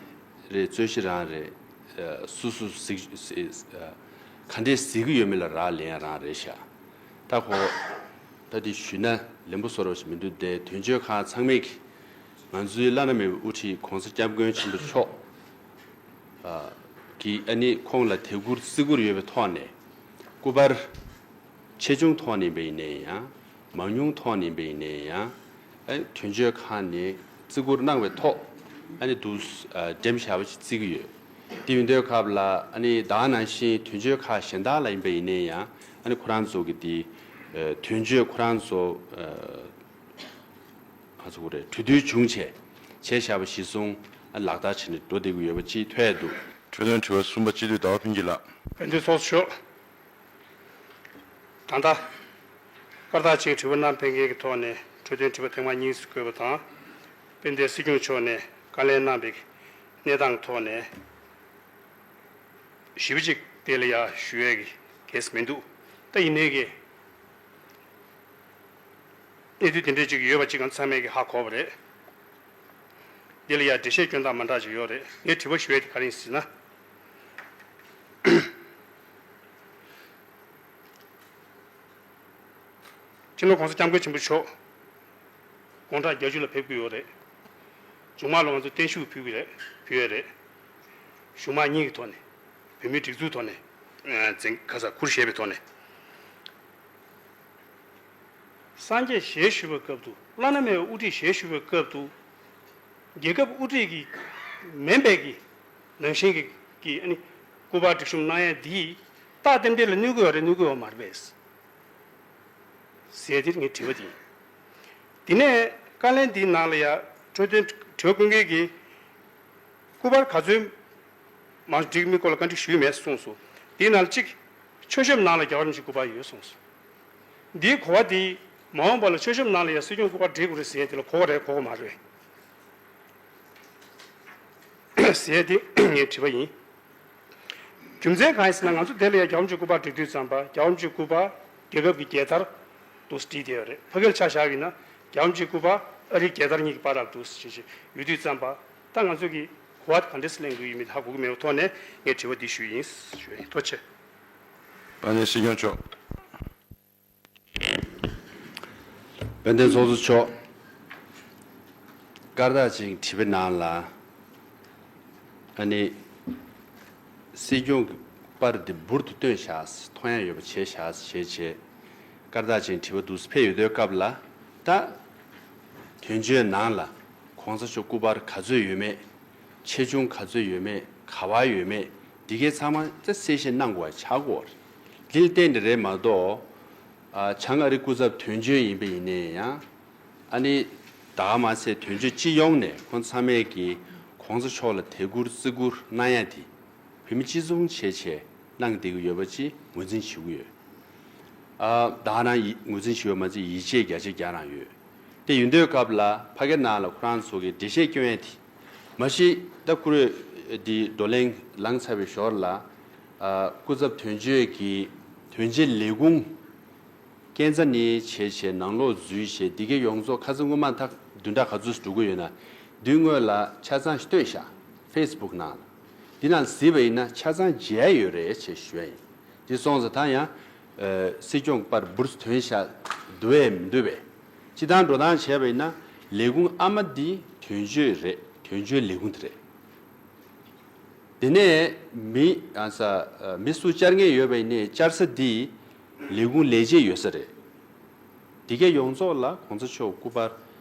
རེད། རྩོད་གཞི་རང་རེད། ཨ་སུ་སུ་གཟིགས་ཨ་ག་འདྲས་གཟིགས་ཀྱི་ཡོད་མེད་ལ་རག་ལས་ཡ་རང་རེད་ཤག། ད་ཁོ་ད་འདི་ཞུས་ན་ལན་པོ་བཟོ་འདྲ་ཞིག་མི་འདུག་སྟེ། དོན་གཅོད་ཁག་ཚང་མས་ཀྱི་ང་ཚོའི་བླ་ན་མེད་པའི་དབུ་ཁྲིད་༸གོང་ས་༸སྐྱབས་མགོན་ཆེན་པོ་མཆོག་ཨ་གི་ཨ་ནི་ཁོང་ལ་དད་བཀུར་བརྩི་བཀུར་ཡོད་པའི་ཐོག་ནས་ སྐུ་པར་ཆེ་ཆུང་ཐོག་ནས་ཡིན་པ་ཡིན་ནའི་ཡང་། མང་ཉུང་ཐོག་ནས་ཡིན་པ་ཡིན་ནའི་ཡང་། ཨ་ནི་དོན་གཅོད་ཁང་ནས་བརྩི་བཀུར་གནང་བའི་ཐོག་ཨ་ནི་འདུག་ཨ་འགྲེམས་བཞག་པ་ཞིག་བརྩི་གི་ཡོད། དེ་ཡིན་དུས་སྐབས་ལ་ཨ་ནི་ད་ག་ནང་བཞིན་དོན་གཅོད་ཁང་གཞན་དག་ལ་ཡིན་པ་ཡིན་ནའི་ཡང་། ཨ་ནི་ཁོ་རང་ཚོ་གི་དེ་ཨ་དོན་གཅོད་ཁོ་རང་ཚོ་ཨ་ང་ཚོ་གི་རེད། གྲོས་བསྡུར་བྱུང་བྱས་བྱས་བཞག་པ་གཞིར་བཟུང་ཨ་ལག་བསྟར་བྱས་ནས་འགྲོ་བསྡད་ཀྱི་ཡོད་པ་ཅིག་ཐོས་འདུག། འཕྲོད་བསྟེན་དྲི་བ་གསུམ་པ། སྤྱི་འཐུས་ཟླ་བ་ཕུན་སྐྱིད་ལགས། དཔལ་ལྡན་ཚོགས་གཙོ་མཆོག། ད་ལྟ་སྐར་རྟགས་ཅན་དྲི་བ་གནང་མཁན་གྱི་ཐོག་ནས་འཕྲོད་བསྟེན་དྲི་བ་ཐེངས་མ་གཉིས་སུ་བཀོད་པ་དང་། དཔལ་ལྡན་སྲིད་སྐྱོང་མཆོག་ནས་བཀའ་ལན་གནང་བའི་གནས་སྟངས་ཐོག་ནས་ཞིབ་ཅིག་དེ་ལ་ཡ་ཞུ་ཡས་ཀྱི་གལ་སྲིད་མི་འདུག། ད་ཡིན་ནའི་གི་གནས་ཚུལ་དེ་འདྲས་ཅིག་ཡོད་པ་ཅིག་ང་ཚང་མས་ཀྱི་ཧ་གོ་བ་རེད། འདི་ལ་ཡང་འགྲེལ་བཤད་སྐྱོན་སྟངས་མ་འདྲ་ཅིག་ཡོད་རེད། ངས་དྲི་བ་ཞུ་ཡས་དེ་ག་རེ་ཡིན་ཟེར་ན། སྤྱི་ནོར་༸གོང་ས་༸སྐྱབས་མགོན་ཆེན་པོ་མཆོག་དགུང་གྲངས་བརྒྱད་ཅུ་ལ་ཕེབས་ཀྱི་ཡོད་རེད། མཇུག་མ་ལ་ང་ཚོ་བརྟན་བཞུགས་ཕུལ་གྱི་རེད། ཕུལ་ཡས་རེད། གཞུང་མང་གཉིས་ཀྱི་ཐོག་ནས། བོད་མིའི་སྒྲིག་འཛུགས་ཐོག་ནས། ཨ་འཛིན་ཁ་ས་ཁུར་བཞེས་པའི་ཐོག་ནས། སངས་རྒྱས་ཞལ་བཞུགས་པའི་སྐབས་དུ། བླ་ན་མེད་པའི་དབུ་ཁྲིད་ཞལ་བཞུགས་པའི་སྐབས་དུ། རྒྱལ་ཁབ་དབུ་ཁྲིད་ཀྱི་མིན་པའི་གི་ནང་བཞིན་གྱི་གི་ཨ་ནི་སྐུ་པར་སྒྲིག་གཤོམ་གནང་ཡས་འདིས་སྟག་རྟེན་འབྲེལ་ལ་གནོད་ཀྱི་ཡོད་རེད། གནོད་ཀྱི་ཡོད་མ་རེད་པས་ཟེར། དེ་ངའི་དྲི་བ་དེ་ཡིན། དེ་ནས་བཀའ་ལན་འདིའི་ནང་ལ་ཡ་འཕྲོད་བསྟེན་དྲི་བ་ཀུན་མཁྱེན་གྱིས་སྐུ་པར་ག་ཚོད་མ་སྒྲིག་མིན་སྐོར་ལ་བཀའ་འདྲི་ཞུས་མེད་གསུངས་སོང་། དེའི་ནང་ལ་གཅིག་མཆོད་བཤམས་ནང་ལ་རྒྱལ་བ་རིན་པོ་ཆེའི་སྐུ་པར་ཡོད་གསུངས་སོང་། འདིའི་གོ་བ་འདི་མ་འོངས་པ་ལ་མཆོད་བཤམས་ནང་ལ་ཡང་སྲིད་སྐྱོང་སྐུ་པར་སྒྲིག་དགོས་རེད་ཟེར་ཡས་དེ་ལ་གོ་བ་རེད་གོ་བ་མ་རེད་ཟེར་ཡས་དེ་ངའི་དྲི་བ་ཡིན། རྒྱུ་མཚན་གང་ཡིན་ཟེར་ན། ང་ཚོ་དེ་ལ་ཡང་རྒྱལ་བ་རིན་པོ་ཆེའི་སྐུ་པར་སྒྲིག་དུས་ཙམ་པ་རྒྱལ་བ་རིན་པོ་ཆེའི་སྐུ་པར་རྒྱལ་ཁབ་ཀྱི་རྒྱལ་དར་འདུག་སེ་བྲིས་བསྡད་ཡོད་རེད། ཕ་གིར་ཆ་བཞག་ཡིན་ན་རྒྱལ་བ་རིན་པོ་ཆེའི་སྐུ་པར་ཨ་རིའི་རྒྱལ་དར་གཉིས་ཀྱི་བར་ལ་འདུག་སེ་བྱས་བྱས་ཡོད་དུས་ཙམ་པ། ད་ང་ཚོ་གི་གོ་བ་ག་འདྲས་སེ་ལེན་དགོས་ཡོད་མེད་ཧ་གོ་གི་མེད་པའི་ཐོག་ནས་ངས་དྲི་བ་འདི་ཞུས་ཡིན་ཞུ་ཡིན། ཐུགས་རྗེ་ཆེ། དཔལ་ལྡན་སྲིད་སྐྱོང་མཆོག། དཔལ་ལྡན་ཚོགས་གཙོ་མཆོག། སྐར་རྟགས་ཅན་དྲི་བའི་ནང་ལ་ཨ་ནི་སྲིད་སྐྱོང་གི་པར་འདི་འབུར་དུ་བཏོན་བཞག་མཐོང་ཡ་ཡོད་པ་བྱས་བཞག་བྱས་བྱས། སྐར་རྟགས་ཅན་དྲི་བ་འདུག་སེ་ཕེབས་ཡོད་དུས་སྐབས་ལ། ད་དོན་གཅོད་ནང་ལ་གོང་ས་མཆོག་སྐུ་པར་ག་ཚོད་ཡོད་མེད། ཆེ་ཆུང་ག་ཚོད་ཡོད་མེད། ག་པར་ཡོད་མེད། འདི་གའི་ཚང་མ་ད་གསལ་བཤད་གནང་དགོས་པ་ཆགས་ཀྱི་ཡོད་རེད། འདི་ལ་བརྟེན་ནས་རེད་མ་གཏོགས། ཨ་བྱང་ཨ་རི་སྐུ་ཚབ་དོན་གཅོད་ཡིན་པ་ཡིན་ནའི་ཡང་། ཨ་ནི་ད་ག་མ་ཚད་དོན་གཅོད་སྤྱི་ཡོངས་ནས་ཁོང་ཚང་མས་ཀྱི་གོང་ས་མཆོག་ལ་དད་བཀུར་བརྩི་བཀུར་གནང་ཡ་དེ་བོད་མི་སྤྱི་མཚུངས་བྱས་བྱས་གནང་བསྡད་ཀྱི་ཡོད་པ་ཅིག་ངོས་འཛིན་ཞུ་གི་ཡོད། ཨ་ད་ག་རང་ཡི་ངོས་འཛིན་ཞུ་བ་མ་ཚད་ཡིད་ཆེས་བརྒྱ་ཆ་བརྒྱ་རང་ཡོད། དེ་ཡིན་དུས་སྐབས་ལ་ཕ་གི་ནང་ལ་ཁོ་རང་ཚོ་གི་འགྲེལ་བཤད་སྐྱོན་ཡ་དེ། མ་གཞི་ད་ཁོ་རེ་འདི་བགྲོ་གླེང་ལངས་ཚར་བའི་ཞོར་ལ། ཨ་སྐུ་ཚབ་དོན་གཅོད་ཀྱི་དོན་གཅོད་ལས་ཁུངས་སྐས་འཛེགས་ནས་བྱས་བྱས་ནང་ལོགས་འཛུལ་བྱས་འདི་གའི་ཡོངས་རྫོགས་ཁ་སང་སྔོན་མ་ད་བདུན་ཕྲག་ག་ཚོད་འགྲོ་གི་ཡོད་ན། འདིའི་སྔོན་ལ་ཆ་ཚང་ཞིག་བཏོན་ཤག་ཕེ་སི་བུག་ནང་ལ། འདི་ནང་གཟིགས་པ་ཡིན་ན་ཆ་ཚང་མཇལ་ཡོད་རེད་ཅེས་ཞུ་ཡ་ཡིན། འདི་སོང་ཙང་ད་ཡང་ཨ་སྲིད་སྐྱོང་པར་འབུར་ཐོན་ཤག་འདུག་བས་མི་འདུག་བས། སྤྱི་བཏང་འགྲོ་སྟངས་བྱས་པ་ཡིན་ན་ལས་ཁུངས་ཨ་མ་འདི་དོན་གཅོད་རེད། དོན་གཅོད་ལས་ཁུངས་དེ་རེད། དེ་ནས་མི་ཨ་ས་ཨ་མི་སུ་བཅར་མཁན་ཡོད་པ་ཡིན་ནའི་བཅར་ས་འདི་ལས་ཁུངས་ལས་བྱེད་ཡོད་ས་རེད། འདི་གའི་ཡོངས་རྫོགས་ལ་གོང་ས་མཆོག་སྐུ་པར་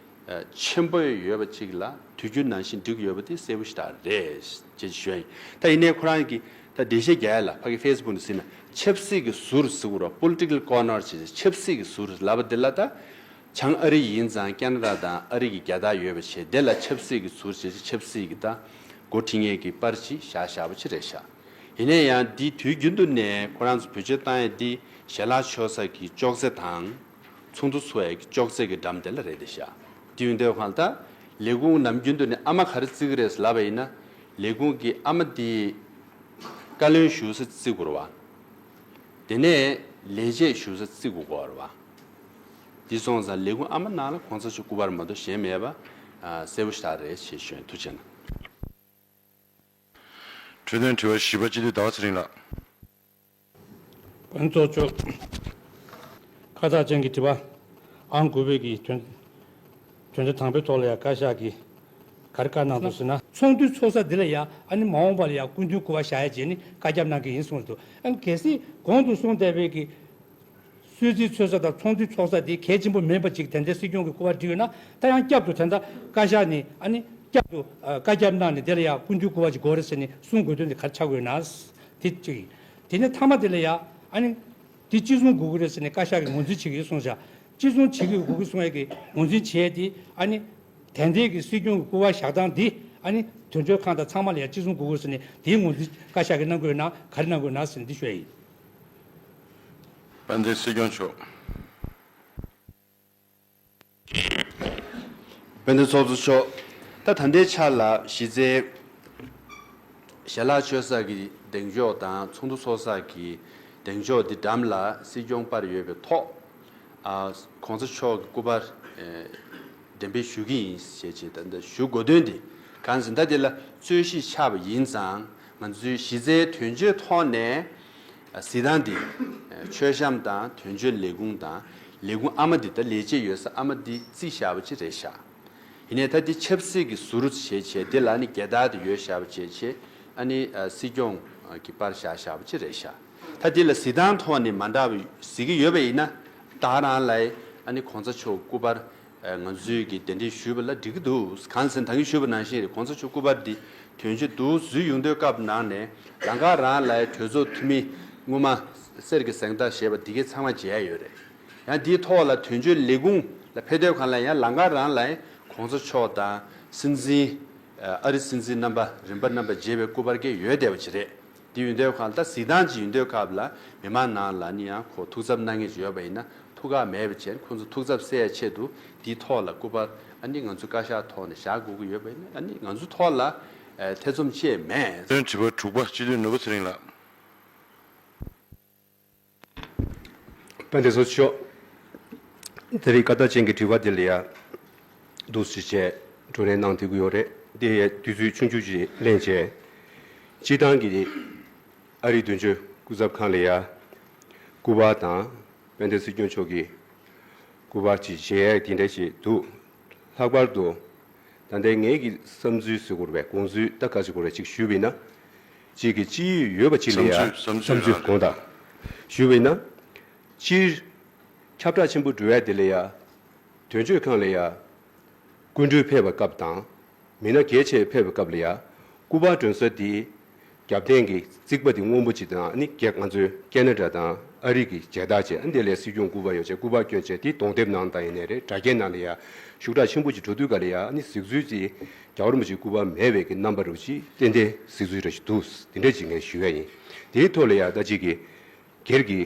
ཨ་ཆེན་པོ་ཡོད་པ་ཅིག་ལ་དུས་རྒྱུན་ནང་བཞིན་འགྲིག་ཡོད་པ་དེ་གསལ་པོ་ཞེ་དྲག་རེད་ཅེས་ཞུ་ཡ་ཡིན། ད་ཡིན་ནའི་ཁོ་རང་གིས་ད་འགྲེལ་བཤད་རྒྱག་ཡ་ལ་ཕ་གི་ཕེ་སི་བུག་ནས་གཟིགས་ན་ཆབ་སྲིད་ཀྱི་ཟུར་ཟེར་གྱི་རེད་པ། པོ་ལི་ཊི་ཀལ་ཀོར་ནར་ཅེས་ཆབ་སྲིད་ཀྱི་ཟུར་ལབ་པ་འདི་ལ་ད། བྱང་ཨ་རི་ཡིན་ཙང་ཁེ་ན་ཌ་དང་ཨ་རི་གི་རྒྱལ་དར་ཡོད་པ་བྱས་དེ་ལ་ཆབ་སྲིད་ཀྱི་ཟུར་བྱས་ཏེ་ཆབ་སྲིད་ཀྱི་ད་འགོ་ཁྲིད་མཁན་གྱི་པར་ཅིག་བཞག་བཞག་པ་ཅིག་རེད་ཤག་ཡིན་ན་ཡང་འདི་དུས་རྒྱུན་དུ་ནས་ཁོ་རང་ཚོ་བེད་སྤྱོད་བཏང་ཡས་འདི་ཞལ་ལག་མཆོད་ས་གི་ཅོག་ཙེ་དང་ཚོགས་འདུ་ཚོགས་ཡས་ཀྱི་ཅོག་ཙེ་གི་འགྲམ་དེ་ལ་རེད་དེ་ཤག་དེ་ཡིན་དུས་ཁོང་ད་ལས་ཁུངས་ནམ་རྒྱུན་དུ་ནས་ཨ་མ་ག་རེ་བརྩི་གི་རེད་ལབ་པ་ཡིན་ན་ལས་ཁུངས་ཀྱི་ཨ་མ་འདི་བཀའ་བློན་བཞུགས་ས་བརྩི་དགོས་རེད་པ། དེ་ནས་ལས་བྱེད་བཞུགས་ས་བརྩི་དགོས་ཀྱི་ཡོད་རེད་པ། འདི་སོང་ཙང་ལས་ཁུངས་ཨ་མ་ནང་ལ་གོང་ས་མཆོག་སྐུ་པར་མ་གཏོགས་གཞན་མེད་པ་ཨ་གསལ་པོ་ཞེ་དྲག་རེད་ཅེས་ཞུ་ཡིན། ཐུགས་རྗེ་གནང་། འཕྲོད་བསྟེན་དྲི་བ་བཞི་པ། སྤྱི་འཐུས་ཟླ་བ་ཚེ་རིང་ལགས། དཔལ་ཚོགས་གཙོ། ཁ་བཏགས་ཅན་གྱི་དྲི་བ་ཨང་དགུ་པའི་གི་དོན་དོན་ཚན་དང་པོའི་ཐོག་ལ་ཡང་བཀའ་ཤག་གིས་ག་རེ་བཀའ་གནང་འདུག་ཟེར་ན། ཚོགས་འདུའི་ཚོགས་ས་འདི་ལ་ཡ་ཨ་ནི་མ་འོངས་པ་ལ་ཡ་སྐུ་མདུན་སྐུ་པར་བཞག་ཡ་བྱས་ནས་བཀའ་ཁྱབ་གནང་གི་ཡིན་གསུངས་འདུག་ཨ་ནི་གལ་སྲིད་གོང་དུ་གསུངས་བསྡད་པའི་གི་གསོལ་ཚིགས་འཚོལ་ས་དང་ཚོགས་འདུའི་ཚོགས་ས་དེ་གལ་ཆེན་པོ་མིན་པ་ཅིག་དེ་འདྲའི་སྲིད་སྐྱོང་གི་སྐུ་པར་བྲིས་ཡོད་ན། ད་ཡང་བསྐྱར་དུ་དེ་འདྲ་བཀའ་ཤག་ནས་ཨ་ནི་བསྐྱར་དུ་ཨ་བཀའ་ཁྱབ་གནང་ནས་དེ་ལ་ཡང་སྐུ་མདུན་སྐུ་པར་ཅིག་དགོས་རེད་ཟེར་ནས་གསུང་དགོས་དོན་དེ་ག་རེ་ཆགས་དགོས་ན། དེ་གཅིག་ཡིན། དེ་ནས་མཐའ་མ་དེ་ལ་ཡང་ཨ་ནི་དེ་གཅིག་མཚུངས་དགོས་ཀྱི་རེད་ཟེར་ནས་བཀའ་ཤག་གིས་ངོས་འཛིན་བྱེད་ཀྱི་ཡོད་གསུངས་བཞག་གཅིག་མཚུངས་བྱེད་ཀྱི་དགོས་ཀྱི་གསུང་ཡས་ཀྱི་ངོས་འཛིན་བྱས་ཏེ་ཨ་ནི་དེ་འདྲའི་གི་སྲིད་སྐྱོང་གི་སྐུ་པར་བཞག་སྟངས་འདི་ཨ་ནི་དོན་གཅོད་ཁང་དང་ཚང་མ་ལ་ཡང་གཅིག་མཚུངས་དགོས་ཀྱི་ཟེར་ནས་དེའི་ངོས་འཛིན་བཀའ་ཤག་གིས་གནང་དགོས་ན་ག་རེ་གནང་དགོས་ན་ཟེར་ནས་འདི་ཞུ་ཡ་ཡིན། དཔལ་ལྡན་སྲིད་སྐྱོང་མཆོག་དཔལ་ལྡན་ཚོགས་གཙོ་མཆོག་ད་ད་ལྟའི་ཆ་ལ་གཞི་རྩའི་ཞལ་ལག་མཆོད་ས་གི་གདེང་འཇོག་དང་ཚོགས་འདུ་ཚོགས་ས་གི་གདེང་འཇོག་འདི་འགྲམ་ལ་སྲིད་སྐྱོང་པར་ཡོད་པའི་ཐོག་ཨ་གོང་ས་མཆོག་གི་སྐུ་པར་ཨེ་འགྲེམས་སྤེལ་ཞུ་གི་ཡིན་ཞེས་བྱས་ད་ལྟ་ཞུ་དགོས་དོན་འདི་གང་ཟེར་ན་ད་འདི་ལ་རྩོད་གཞི་ཆགས་པ་ཡིན་ཙང་། ང་ཚོའི་གཞི་རྩའི་དོན་གཅོད་ཐོག་ནས་གཟིགས་སྟངས་འདི་མཆོད་བཤམས་དང་དོན་གཅོད་ལས་ཁུངས་དང་ལས་ཁུངས་ཨ་མ་འདི་ད་ལས་བྱེད་ཡོད་ས་ཨ་མ་འདི་རྩིས་བཞག་པ་ཅིག་རེད་ཤག་ཡིན་ནའི་ད་འདི་ཆབ་སྲིད་ཀྱི་ཟུར་བྱས་བྱས་འདི་ལ་ནི་རྒྱལ་དར་དེ་ཡོད་བཞག་པ་བྱས་བྱས་ཨ་ནི་སྲིད་སྐྱོང་གི་པར་བཞག་བཞག་པ་ཅིག་རེད་ཤག་ད་འདི་ལ་གཟིགས་སྟངས་ཐོག་ནས་མ་འདྲ་བ་གཟིགས་ཀྱི་ཡོད་པ་ཡིན་ན་ད་རང་ལ་ཨ་ནི་གོང་ས་མཆོག་སྐུ་པར་ང་ཚོས་ཀྱི་གདན་འདྲེན་ཞུས་པ་ལ་འགྲིག་གི་འདུག་གང་ཟེར་ན་ད་གིན་ཞུས་པ་ནང་བཞིན་རེད། གོང་ས་མཆོག་སྐུ་པར་འདི་དོན་གཅོད་འདུག་འཛུལ་ཡོང་དུས་སྐབས་ནང་ནས་ལམ་ཁ་རང་ལ་གྲོས་ཚོགས་འཐུས་མི་སྔོན་མ་གསེར་གྱི་གཟེངས་རྟགས་བཞེས་པ་འདི་གའི་ཚང་མ་མཇལ་ཡོད་རེད། ཡང་འདིའི་ཐོག་ལ་དོན་གཅོད་ལས་ཁུངས་ལ་ཕེབས་དུས་གང་ལ་ཡང་ལམ་ཁ་རང་ལ་གོང་ས་མཆོག་དང་སྲིད་འཛིན་ཨ་རི་སྲིད་འཛིན་རྣམ་པ་རིམ་པ་རྣམ་པ་མཇལ་བའི་སྐུ་པར་གྱི་ཡོད་བསྡད་པ་ཅིག་རེད། དེ་ཡོད་དུས་གང་ལ་ད་གཟིགས་སྟངས་ཅིག་ཡོད་དུས་སྐབས་ལ་མི་མང་ནང་ལ་ནི་ཡང་ཁོ་ཐུགས་འཚབ་གནང་མཁན་ཅིག་ཡོད་པ་ཡིན་ན་ཐུགས་ཁག་མེད་པ་བྱས་ཁོང་ཚོ་ཐུགས་འཚབ་སེལ་ཡ་ཆེད་དུ་དེའི་ཐོག་ལ་སྐུ་པར་ཨ་ནི་ང་ཚོ་བཀའ་ཤག་ཐོག་ནས་བཞག་དགོས་ཀྱི་ཡོད་པ་ཡིན་ན་ཨ་ནི་ང་ཚོ་ཐོག་ལ་ཨེ་ཐེ་ཚོམ་ཅིག་མེད། དོན་དྲི་བ་དྲུག་པ་སྤྱི་འཐུས་ནོར་བུ་ཚེ་རིང་ལགས། དཔལ་ལྡན་ཚོགས་གཙོ་མཆོག་དེ་རིང་སྐར་རྟགས་ཅན་གྱི་དྲི་བ་དེ་ལ་ཡ་འདུག་སེ་བྱས་བགྲོ་གླེང་གནང་ཐུབ་ཀྱི་ཡོད་རེད། དེ་ཡ་དུས་ཚོད་ཆུང་ཆུང་ཅིག་ལེན་བྱས་སྤྱིར་བཏང་གི་ཨ་རིའི་དོན་གཅོད་སྐུ་ཚབ་ཁང་ལ་ཡ་སྐུ་པར་དང་དཔལ་ལྡན་སྲིད་སྐྱོང་མཆོག་གི་སྐུ་པར་ཅིག་མཇལ་ཡ་དེ་འདྲ་ཞིག་འདུག་ལྷག་པར་དུ་ད་ལྟའི་ངེད་ཀྱི་བསམ་ཚུལ་ཟེར་དགོས་རེད་པས། དགོངས་ཚུལ་ད་ག་ཟེར་དགོས་རེད། ཅིག་ཞུས་པ་ཡིན་ན། གཅིག་གི་སྤྱི་ཡོད་ཡོད་པ་གཅིག་ལ་ཡ་བསམ་ཚུལ་བསམ་ཚུལ་བསམ་ཚུལ་དགོངས་དག་ཞུས་པ་ཡིན་ན། སྤྱིར་ཁྱབ་བསྒྲགས་ཆེན་པོ་འགྲོ་ཡ་དེ་ལ་ཡ་དོན་གཅོད་ཁང་ལ་ཡ་སྐུ་མགྲོན་ཕེབས་པའི་སྐབས་དང་། མི་སྣ་གལ་ཆེ་ཕེབས་པའི་སྐབས་ལ་ཡ་སྐུ་པར་སྒྲོན་ས་དེ་རྒྱབ་རྟེན་གྱི་རྩིག་པ་དེ་སྔོན་པོ་ཅིག་དང་ནི་རྒྱ་ང་ཚོའི་ཁེ་ན་ཌ་དང་ཨ་རི་གི་མཇལ་དར་བྱས་ཨ་འདི་ལས་སྲིད་སྐྱོང་སྐུ་པར་ཡོད་བྱས་སྐུ་པར་བསྐྱོན་བྱས་དེ་གདོང་དེབ་ནང་དང་ཡིན་ནའི་རེད། དྲ་རྒྱའི་ནང་ལ་ཡ་ཤུགས་དྲག་ཆེན་པོ་ཅིག་འགྲོ་དུས་ག་ལ་ཡ་ནི་གཟིགས་ཚུལ་དེ་རྒྱལ་བ་རིན་པོ་ཆེའི་སྐུ་པར་མེད་པའི་གི་རྣམ་པ་རུ་ཅིག་ཏན་ཏན་གཟིགས་ཚུལ་ར་ཞིག་འདུག་དེ་འདྲ་ཅིག་ངས་ཞུ་ཡ་ཡིན། དེའི་ཐོག་ལ་ཡ་ད་ཅིག་གི་སྒེར་གྱི་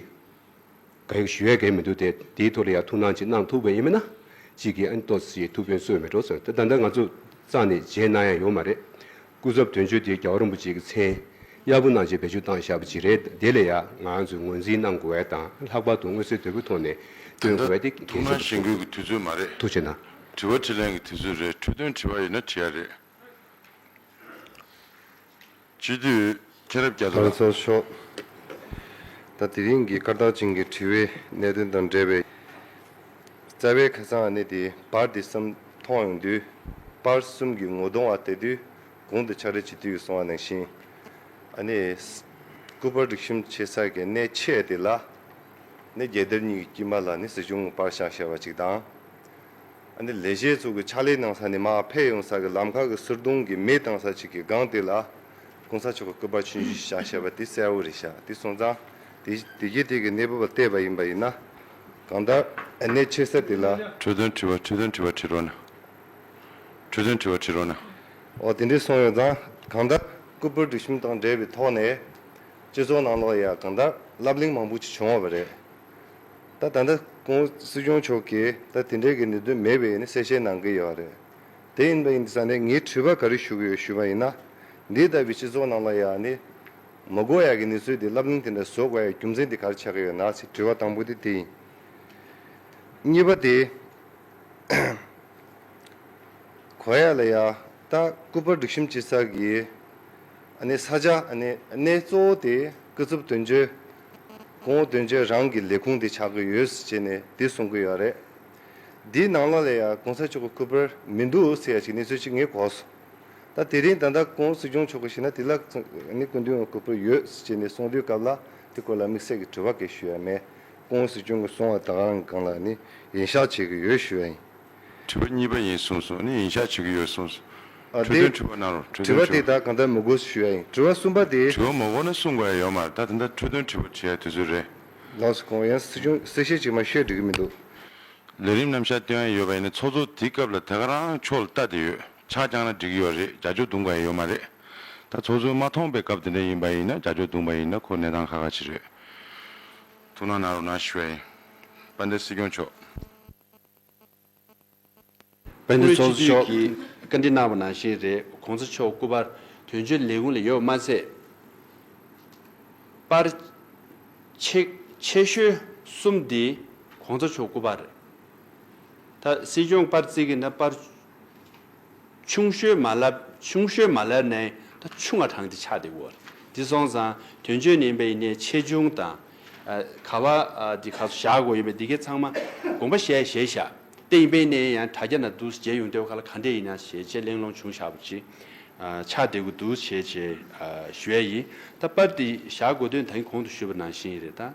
ག་ཡོད་ཞུ་ཡ་གལ་མི་འདུག་དེ་དེའི་ཐོག་ལ་ཡ་ཐུགས་སྣང་ཅིག་གནང་ཐུབ་པ་ཡིན་མིན་ན་ཅིག་གིས་ཨ་ནི་ཏོག་ཙམ་ཐུགས་ཕན་གསོས་མེད་འགྲོ་ཟེར། ད་ད་ལྟ་ང་ཚོ་རྩ་ནས་མཇལ་གནང་ཡ་ཡོད་མ་རེད། སྐུ་ཚབ་དོན་གཅོད་དེ་རྒྱལ་བ་རིན་པོ་ཆེ་གི་མཚན་གཡར་པོ་གནང་བྱས་བེད་སྤྱོད་བཏང་བཞག་པ་ཅིག་རེད། དེ་ལ་ཡ་ང་ཚོས་ངོས་འཛིན་གནང་དགོས་ཡ་དང་ལྷག་པར་དུ་མངོན་གསལ་དོད་པོའི་ཐོག་ནས་སྟོན་དགོས་ཡ་དེ་གལ་ཆེན་པོ་ཐུགས་སྣང་གཞེན་སྐུལ་གྱི་དུས་ཚོད་མ་རེད། ཐུགས་རྗེ་གནང་། དྲི་བ་དྲིས་ལན་གྱི་དུས་ཚོད་རེད། འཕྲོས་དོན་དྲི་བ་ཡིན་ན་དྲི་ཡ་རེད། སྤྱི་འཐུས་མཁྱེན་རབ་རྒྱ་མཚོ་ལགས། ལགས་སོ་ཤོག་ད་དེ་རིང་གི་སྐར་རྟགས་ཅན་གྱི་དྲི་བའི་གནད་དོན་དང་འབྲེལ་བའི་རྩ་བའི་ཁ་སང་ཨ་ནི་དེ་པར་དེ་གསུམ་མཐོང་ཡོང་དུས་པར་གསུམ་གྱི་ངོ་གདོང་བ་བལྟས་དུས་གོང་དུ་ཕྱག་རེས་བྱེད་དུས་གསུངས་པ་ནང་བཞིན་ཨ་ནི་སྐུ་པར་སྒྲིག་གཤོམ་བྱེད་ས་གི་གནས་ཆེ་དེ་ལ་ནི་རྒྱལ་དར་གཉིས་ཀྱི་དཀྱིལ་མ་ལ་ནི་སྲིད་སྐྱོང་གི་པར་བཞག་བཞག་པ་ཅིག་དང་། ཨ་ནི་ལས་བྱེད་ཚོ་གི་ཕྱག་ལས་གནང་ས་ནས་མར་ཕེབས་ཡོང་ས་གི་ལམ་ཁ་གི་ཟུར་གདོང་གི་མེ་བཏང་ས་ཅིག་གི་སྒང་དེ་ལ་གོང་ས་མཆོག་གི་སྐུ་པར་ཆུང་ཆུང་ཞིག་བཞག་བཞག་པ་དེ་གསལ་བོ་རེད་ཤག་དེ་སོང་ཙང་དེ་དེ་གའི་དེ་གི་གནས་བབ་ལ་བལྟས་པ་ཡིན་པ་ཡིན་ན་གང་ལྟར་ཨ་ནི་ཆེ་ས་དེ་ལ། འཕྲོས་དོན་དྲི་བ་འཕྲོས་དོན་དྲི་བ་དྲི་རོགས་གནང་། འཕྲོས་དོན་དྲི་བ་དྲི་རོགས་གནང་། འོ་དེ་འདྲས་སོང་ཡོད་ཙང་གང་ལྟར་སྐུ་པར་སྒྲིག་གཤོམ་དང་འབྲེལ་བའི་ཐོག་ནས་སྤྱི་ཚོགས་ནང་ལོགས་ཡ་གང་ལྟར་ལབ་གླེང་མང་པོ་ཅིག་བྱུང་བ་རེད། ད་ད་ལྟ་ཁོང་སྲིད་སྐྱོང་མཆོག་གིས་ད་དེ་འདྲའི་གི་གནད་དོན་མེད་པའི་ནི་གསལ་བཤད་གནང་གི་ཡོད་རེད། དེ་ཡིན་པ་ཡིན་ཙང་ནས་ངའི་དྲི་བ་ག་རེ་ཞུ་གི་ཡོད་ཞུས་པ་ཡིན་ན། འདི་ལྟ་བུའི་སྤྱི་ཚོགས་ནང་ལ་ཡང་ནི་མི་དགོས་ཡག་གི་གནས་ཚུལ་དེ་ལབ་གླེང་དེ་འདྲ་བཟོ་དགོས་ཡག་རྒྱུ་མཚན་དེ་ག་རེ་ཆགས་ཀྱི་ཡོད་ན་ཟེར་དྲི་བ་དང་པོ་དེ་དེ་ཡིན། གཉིས་པ་དེ། གོ་ཡ་ལ་ཡ་ད་སྐུ་པར་སྒྲིག་གཤོམ་བྱེད་ས་གི་ཨ་ནི་ས་ཆ་ཨ་ནི་གནས་གཙོ་བོ་དེ་སྐུ་ཚབ་དོན་གཅོད་གོང་འོག་དོན་གཅོད་རང་གི་ལས་ཁུངས་དེ་ཆགས་ཀྱི་ཡོད་ཟེར་བྱས་ནས་དེ་གསུང་གི་ཡོད་རེད། དེའི་ནང་ལ་ལ་ཡ་གོང་ས་མཆོག་གི་སྐུ་པར་མི་འདུག་ཟེར་ཡ་ཅིག་གནས་ཚུལ་ཅིག་ངས་གོ་སོང་། ད་དེ་རིང་ད་ལྟ་སྐུ་ངོ་སྲིད་སྐྱོང་མཆོག་གིས་ཞུས་ན་དེ་ལ་ནི་སྐུ་མདུན་གྱི་སྐུ་པར་ཡོད་ཟེར་ནས་གསུང་དུས་སྐབས་ལ་དེ་སྐོར་ལ་དམིགས་བསལ་གྱི་དྲི་བ་གང་ཞུ་ཡ་མེད། སྐུ་ངོ་སྲིད་སྐྱོང་གིས་གསུང་བ་ད་ག་རང་སྒང་ལ་ནི་ཡིད་ཆེས་བྱེད་ཀྱི་ཡོད་ཞུ་ཡ་ཡིན། དྲི་བ་གཉིས་པ་ཡིན་གསུངས་སོང་། ནི་ཡིད་ཆེས་བྱེད་ཀྱི་ཡོད་གསུངས་སོང་། ཨ་འཕྲོས་དེ་དོན་དྲི་བ་གནང་རོགས། འཕྲོས་དྲི་བ་དོན་དྲི་དེ་བ། ད་གང་ལྟར་མི་དགོས་ཞུ་ཡ་ཡིན། དྲི་བ་གསུམ་པ་དེ། དྲི་བ་མ་དགོས་ན་གསུང་དགོས་ཡ་ཡོད་མ་རེད། ད་ད་ལྟ་འཕྲོས་དོན་དྲི་བ་དྲི་ཡ་དུས་ཚོད་རེད། ལགས་སོ། ཁོང་ཡང་སྲིད་སྐྱོང་གསལ་བཤད་ཅིག་མ་ཤོད་འགྲིག་གི་མི་འདུག་ལས་རིམ་རྣམ་གཞག་སྟོན་ཡ་ཡོད་པ་ཡིན་ན་ཚོགས་གཙོ་དེའི་སྐབས་ལ་ད་ག་རང་ཕྱོགས་ལ་ལྟ་བསྡད་ཡོད། ཆ་བཞག་ན་འགྲིག་གི་ཡོད་རེད། རྒྱབ་སྐྱོར་བརྡུང་དགོས་ཡ་ཡོད་མ་རེད། ད་ཚོགས་གཙོས་མ་མཐོང་པའི་སྐབས་དེ་འདྲ་ཡིན་པ་ཡིན་ན་རྒྱབ་སྐྱོར་བརྡུང་པ་ཡིན་ན་ཁོ་གནས་སྟངས་ཁག་ཁག་ཅིག་རེད། ཐུགས་སྣང་གནང་རོགས་གནང་ཞུ་ཡ་ཡིན། དཔལ་ལྡན་སྲིད་སྐྱོང་མཆོག་དཔལ་ལྡན་ཚོགས་གཙོ་མཆོག་ཀྱིས་བཀའ་འདྲི་གནང་བ་ནང་བཞིན་རེད། གོང་ས་མཆོག་སྐུ་པར་དོན་གཅོད་ལས་ཁུངས་ལ་ཡོད་མ་ཚད། པར་ཆེ་ཆེ་ཤོས་གསུམ་འདི་གོང་ས་མཆོག་སྐུ་པར་རེད། ད་སྲིད་སྐྱོང་པར་བརྩི་གི་ན་པར་ཆུང་ཤོས་མ་ལབ་ཆུང་ཤོས་མ་ལབ་ནའི་ད་ཆུང་བ་གྲངས་འདི་ཆགས་བསྡད་ཡོད་རེད། འདི་སོང་ཙང་དོན་གཅོད་ནས་ཡིན་པ་ཡིན་ནའི་ཆེ་ཆུང་དང་། ཨ། ག་བ། ཨ། འདི་ག་ཚོད་བཞག་དགོས་ཡོད་པའི་འདི་གའི་ཚང་མ་དགོངས་པ་བཞེས་བཞེས་བཞག་དེ་ཡིན་པས་ནས་ཡང་དྲ་རྒྱ་ནང་འདུག་མཇལ་ཡོང་དུས་ཁ་ལ་ག་འདྲས་ཡིན་ན་ཞེས་བྱས་གླེང་སློང་བྱུང་བཞག་པ་ཅིག་ཨ། ཆགས་བསྡད་ཀྱི་འདུག་ཞེས་བྱས། ཨ། ཞུ་ཡ་ཡིན། ད་པར་འདི་བཞག་དགོས་དོན་ད་གིན་གོང་དུ་ཞུས་པ་ནང་བཞིན་རེད་ད།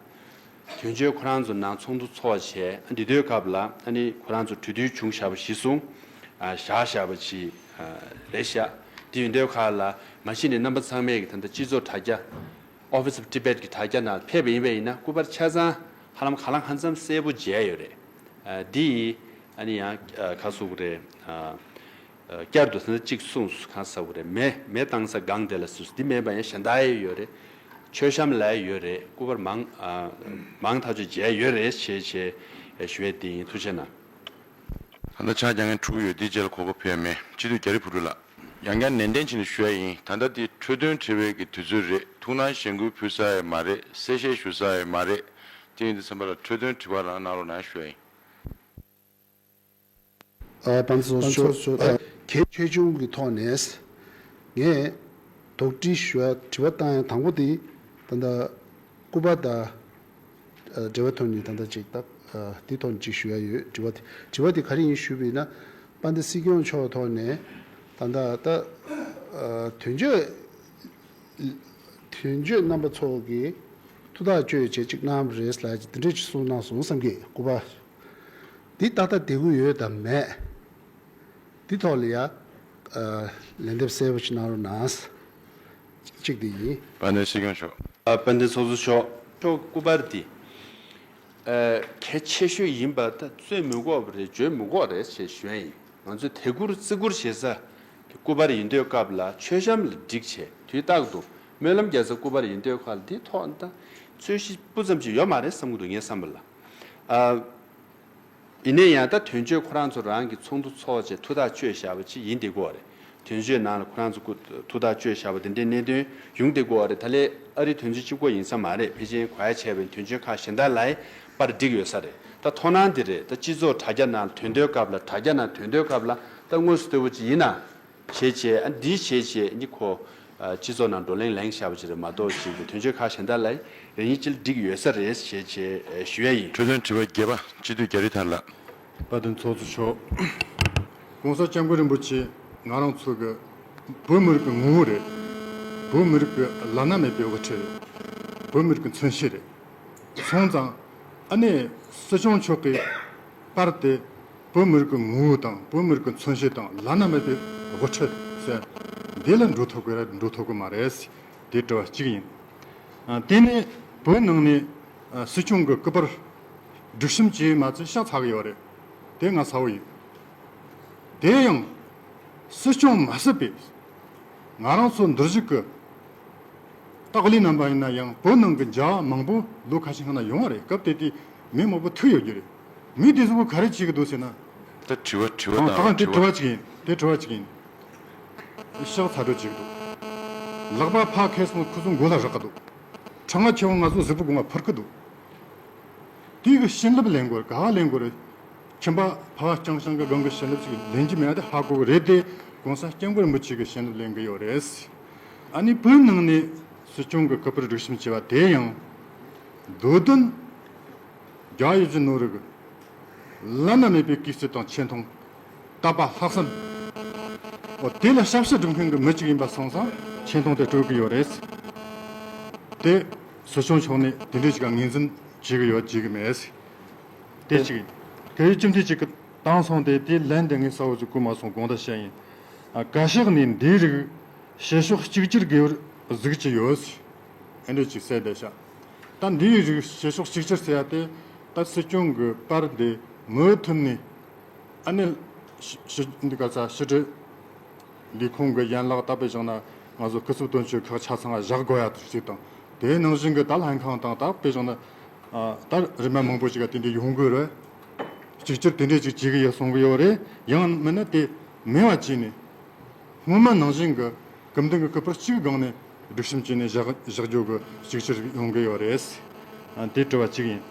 དོན་གཅོད་ཁོ་རང་ཚོ་ནང་ཚོགས་འདུ་ཚོགས་བྱས་འདི་དུས་སྐབས་ལ་ཨ་ནི་ཁོ་རང་ཚོ་གྲོས་བསྡུར་བྱུང་བཞག་པ་གཞི་བཟུང་། ཨ། བཞག་བཞག་པ་ཅིག་ཨ། རེད་ཤག་དེ་ཡོང་དུས་ཁ་ལ་མ་གཞི་ནས་རྣམ་པ་ཚང་མས་ཀྱི་ད་ལྟ་སྤྱི་ཚོགས་དྲ་རྒྱ། Office of Tibet གི་དྲ་རྒྱ་ནང་ཕེབས་པ་ཡིན་པ་ཡིན་ན་སྐུ་པར་ཆ་ཚང་ཧ་ལམ་གང་ལ་གང་འཚམ་གསལ་པོ་མཇལ་ཡོད་རེད། ཨ། འདི་ཡིས་ཨ་ནི་ཡང་ཨ། ཁ་གསོ་གི་རེད། ཨ། ཨ། བསྐྱར་དུ་ད་གཅིག་གསུངས་སུ་གང་ཟ་གི་རེད། མེ་མེ་བཏང་ས་སྒང་དེ་ལ་སུས་འདི་མེད་པ་ཡང་གཞན་དག་ཡོད་རེད། མཆོད་བཤམས་ལ་ཡོད་རེད། སྐུ་པར་མང་ཨ། མང་ཐག་ཆོད་མཇལ་ཡོད་རེད་ཞེས་བྱས་ཞུ་ཡས་འདི་ཡིན། ཐུགས་རྗེ་གནང་། ད་ལྟ་ཕྱག་རྒྱ་མཁན་དྲུག་ཡོད། དེའི་རྗེས་ལ་གོ་སྐབས་ཕེབས་མེད། སྤྱི་འཐུས་རྒྱ་རི་ཕུར་བུ་ལགས། ཡང་བསྐྱར་ནན་ཏན་བྱས་ནས་ཞུ་ཡ་ཡིན། ད་ལྟ་འདི་འཕྲོས་དོན་དྲི་བའི་གི་དུས་ཚོད་རེད། ཐུགས་སྣང་གཞེན་སྐུལ་ཕུལ་ས་ཡང་མ་རེད། གསལ་བཤད་ཞུ་ས་ཡང་མ་རེད། དེ་ཡིན་དུས་ཙམ་པ་ལ་འཕྲོས་དོན་དྲི་བ་རང་གནང་རོགས་གནང་ཞུ་ཡ་ཡིན། ཨ། དཔལ་འབྱོར་ཚོགས་གཙོ་མཆོག་གལ་ཆེ་ཆུང་གི་ཐོག་ནས་ངས་དོགས་འདྲི་ཞུ་བ་དྲི་བ་བཏང་ཡ་དང་པོ་དེ་ད་ལྟ་སྐུ་པར་དང་འབྲེལ་བ་ཐོག་ནས་ད་ལྟ་ཅིག་ད་དེ་ཐོག་ནས་ཅིག་ཞུ་ཡ་ཡོད། དྲི་བ་དེ་དྲི་བ་དེ་ག་རེ་ཡིན་ཞུས་པ་ཡིན་ན། དཔལ་ལྡན་སྲིད་སྐྱོང་མཆོག་ཐོག་ནས་ད་ལྟ་ད་དོན་གཅོད་དོན་གཅོད་རྣམ་པ་ཚོ་གིས་ཐུགས་ཐག་གཅོད་བྱེད་ཅིག་གནང་བ་རེད་ལ་དེ་འདྲས་ཅིག་གསུངས་གནང་སོང་བསམ་གི། སྐུ་པར་འདི་ཏག་ཏག་བསྡད་ཀྱི་ཡོད་དམ་མེད། འདི་ཐོག་ལ་ཡ། ཨ། ལན་འདེབས་གསལ་པོ་ཞིག་གནང་རོགས་གནང་། གཅིག་དེ་ཡིན། དཔལ་ལྡན་སྲིད་སྐྱོང་མཆོག་ཨ། དཔལ་ལྡན་ཚོགས་གཙོ་མཆོག་མཆོག་སྐུ་པར་འདི། ཨ། གལ་ཆེ་ཤོས་ཡིན་པ་ད་རྩོད་མི་དགོས་པ་རེད། བརྗོད་མི་དགོས་རེད་ཅེས་ཞུ་ཡ་ཡིན། ང་ཚོས་དད་བཀུར་བརྩི་བཀུར་བྱེད་ས་གི་སྐུ་པར་ཡིན་དུས་སྐབས་ལ་མཆོད་བཤམས་ལ་སྒྲིག་བྱས་དུས་རྟག་ཏུ་སྨོན་ལམ་རྒྱག་ས་སྐུ་པར་ཡིན་དུས་ཁ་ལ་འདི་ཐོག་ད་རྩོད་གཞི་སྤུ་ཙམ་ཅིག་ཡོད་མ་རེད་བསམ་གྱི་འདུག་ངའི་བསམ་པ་ལ། ཨ། ཡིན་ན་ཡང་ད་དོན་གཅོད་ཁོ་རང་ཚོ་རང་གི་ཚོགས་འདུ་ཚོགས་བྱས་ཐུགས་ཐག་གཅོད་བཞག་པ་ཅིག་ཡིན་བསྡད་ཀྱི་ཡོད་རེད། དོན་གཅོད་ནང་ལ་ཁོ་རང་ཚོ་སྐུ་ཐུགས་ཐག་གཅོད་བཞག་པ་དེ་འདྲའི་གནད་དོན་ཡོང་བསྡད་ཀྱི་ཡོད་རེད། ད་ལས་ཨ་རི་དོན་གཅོད་གཅིག་པོ་ཡིན་ས་མ་རེད། ཕལ་ཆེར་གོ་ཡ་བྱས་པའི་དོན་གཅོད་ཁག་གཞན་དག་ལ་ཡང་པར་བསྒྲིགས་ཡོད་ས་རེད། ད་མཐོང་སྣང་འདི་རེད། ད་སྤྱི་ཚོགས་དྲ་རྒྱ་ནང་ལ་ཐོན་དུས་སྐབས་ལ་དྲ་རྒྱ་ནང་ཐོན་དུས་སྐབས་ལ་ད་དངོས་སུ་ལྟ་བུ་ཅིག་ཡིན་ན། བྱས་བྱས་ཨ་འདི་བྱས་བྱས་ནི་ཁོ་ཨ་སྤྱི་ཚོགས་ནང་བགྲོ་གླེང་ལེན་བཞག་པ་ཅིག་རེད་མ་གཏོགས་ཅིག་གི་དོན་གཅོད་ཁག་གཞན་དག་ལ་རེ་སྙིང་ཅིག་འགྲིག་ཡོད་ས་རེད་ཞེས་བྱས་ཨ་ཞུ་ཡ་ཡིན། འཕྲོས་དོན་དྲི་བ་བརྒྱད་པ་སྤྱི་འཐུས་རྒྱ་རི་ཐར་ལགས། དཔལ་ལྡན་ཚོགས་གཙོ་མཆོག་གོང་ས་སྐྱབས་མགོན་རིན་པོ་ཆེ་ང་རང་ཚོ་གི་བོད་མི་རིགས་ཀྱི་ངོ་བོ་རེད། བོད་མི་རིགས་ཀྱི་བླ་ན་མེད་པའི་དབུ་ཁྲིད་རེད། བོད་མི་རིགས་ཀྱི་མཚོན་བྱེད་རེད། སོང་ཙང་ཨ་ནེ་སྲིད་སྐྱོང་མཆོག་གི་པར་དེ་བོད་མི་རིགས་ཀྱི་ངོ་བོ་དང་བོད་མི་རིགས་ཀྱི་མཚོན་བྱེད་དང་བླ་ན་མེད་པའི་དབུ་ཁྲིད་ཟེར་འདི་ལ་འགྲོ་ཐུབ་ཀྱི་རེད་འགྲོ་ཐུབ་ཀྱི་མ་རེད། དེ་དྲི་བ་གཅིག་ཡིན། ཨ། དེ་ནས་བོད་ནང་ནས་ཨ་སྲིད་སྐྱོང་གི་སྐུ་པར་སྒྲིག་གཤོམ་བྱས་མ་ཚད་ཤག་ཚ་གི་ཡོད་རེད། དེ་ང་ཚ་བོ་ཡིན། དེ་ཡང་སྲིད་སྐྱོང་མ་ཟད་པའི་ང་རང་ཚོ་འདིར་བཞུགས་ཀྱི་སྟག་ལུང་རྣམ་པ་ཡིན་ན་ཡང་བོད་ནང་གི་མཇལ་བ་མང་པོ་ལོ་ཁ་ཤས་སྔོན་ན་ཡོང་བ་རེད། སྐབས་དེ་དུས་མི་མང་པོ་ཐུག་ཡོད་རྒྱུ་རེད། མི་དེ་ཚོ་ག་རེ་བྱེད་ཀྱི་འདུག་ཟེར་ན། ད་དྲི་བ་དྲི་བ་ཨང་ད་དང་གང་དེ་དྲི་དྲི་བ་བ་ཅིག་ཡིན། དེ་དྲི་བ་ཅིག་ཡིན། ཤག་ཚ་དྲོད་བྱེད་ཀྱི་འདུག་ལག་པ་ཕར་ཁེལ་སོང་ཁུ་ཚོ་མགོ་ལ་རག་གི་འདུག་གྲང་ང་ཆེ་བ་ང་ཚོ་གཟུགས་པོ་གོང་ང་འཕུར་གི་འདུག་དེའི་གི་བྱིན་རླབས་ལེན་དགོས་རེད། ག་བ་ལེན་དགོས་རེད། ཁྱིམ་པ་ཕ་བ་རྐྱང་རྐྱང་གི་སྒང་གི་བྱིན་རླབས་ཅིག་ལེན་གྱི་མེད་དེ་ཧ་གོ་གི་རེད་དེ། གོང་ས་སྐྱབས་མགོན་རིན་པོ་ཆེ་གི་བྱིན་རླབས་ལེན་གི་ཡོད་རེད། ཨ་ནི་བོད་ནང་ནས་སྲིད་སྐྱོང་གི་སྐུ་པར་སྒྲིག་གཤོམ་བྱས་པ་དེ་ཡང་མདོ་དོན་རྒྱ་ཡུལ་གྱི་ནོར་རིགས། བླ་ན་མེད་པའི་སྐུ་ཚེ་དང་ཆེ་མཐོང་། དད་པ་ལྷག་བསམ། ཨོ་དེ་ལ་ཞབས་ཕྱི་སྒྲུབ་མཁན་གྱི་མི་གཅིག་ཡིན་པ་སོང་ཙང་ཆེ་མཐོང་དེ་སྤྲོད་ཀྱི་ཡོད་རེད། དེ་སྲིད་སྐྱོང་མཆོག་ནས་དེ་འདྲའི་ཞིག་ངོས་འཛིན་བྱེད་ཀྱི་ཡོད་བྱེད་ཀྱི་མེད། དེ་གཅིག་ཡིན། གལ་ཡོད་སྤྱི་འཐུས་གཅིག་གི་བཏང་སོང་སྟེ་དེ་ལན་དེ་ངས་གསལ་བོ་ཞིག་གོ་མ་སོང་། དགོངས་དག་བྱས་ཡིན། ཨ་བཀའ་ཤག་ནས་འདིའི་རིགས་བྱེད་ཕྱོགས་གཅིག་གྱུར་དགོས་པར་གཟིགས་ཀྱི་ཡོད། ཨེ་འདྲ་ཅིག་གསལ་བསྡད་ཤག་ད་འདིའི་རིགས་བྱེད་ཕྱོགས་གཅིག་གྱུར་ཟེར་ཡ་དེ་ད་སྲིད་སྐྱོང་གི་པར་འདི་མུ་མཐུད་ནས་ཨ་ནི་ཕྱི་ཕྱི་འདི་ག་ས་ཕྱི་དྲིལ་ལས་ཁུངས་ཀྱི་ཡན་ལག་ད་དཔེ་བཞག་ན་ང་ཚོ་སྐུ་ཚབ་དོན་གཅོད་ཁག་ཆ་ཚང་བཞག་དགོས་ཡ་དེ་ཞིག་དང་། དེའི་ནང་བཞིན་གྱི་ད་ལྷན་ཁང་དང་ད་དཔེ་བཞག་ན་ཨ་ད་རིམ་པ་མང་པོ་ཞིག་ག་དེ་འདྲ་ཡོང་དགོས་རེད། གཅིག་གྱུར་དེ་འདྲ་ཅིག་བྱེད་ཀྱི་ཡོད་གསུང་གི་ཡོད་རེད། ཡང་མིན་ན་དེ་མེད་པ་བྱས་ནས་སྔོན་མ་ནང་བཞིན་གྱི་སྐུ་མདུན་གྱི་སྐུ་པར་གཅིག་སྒང་ནས་སྒྲིག་གཤོམ་བྱས་ནས་བཞག་བཞག་རྒྱུ་གི་གཅིག་གྱུར་ཡོང་གི་ཡོད་རེད། ཨ་དེ་དྲི་བ་གཅིག་ཡིན།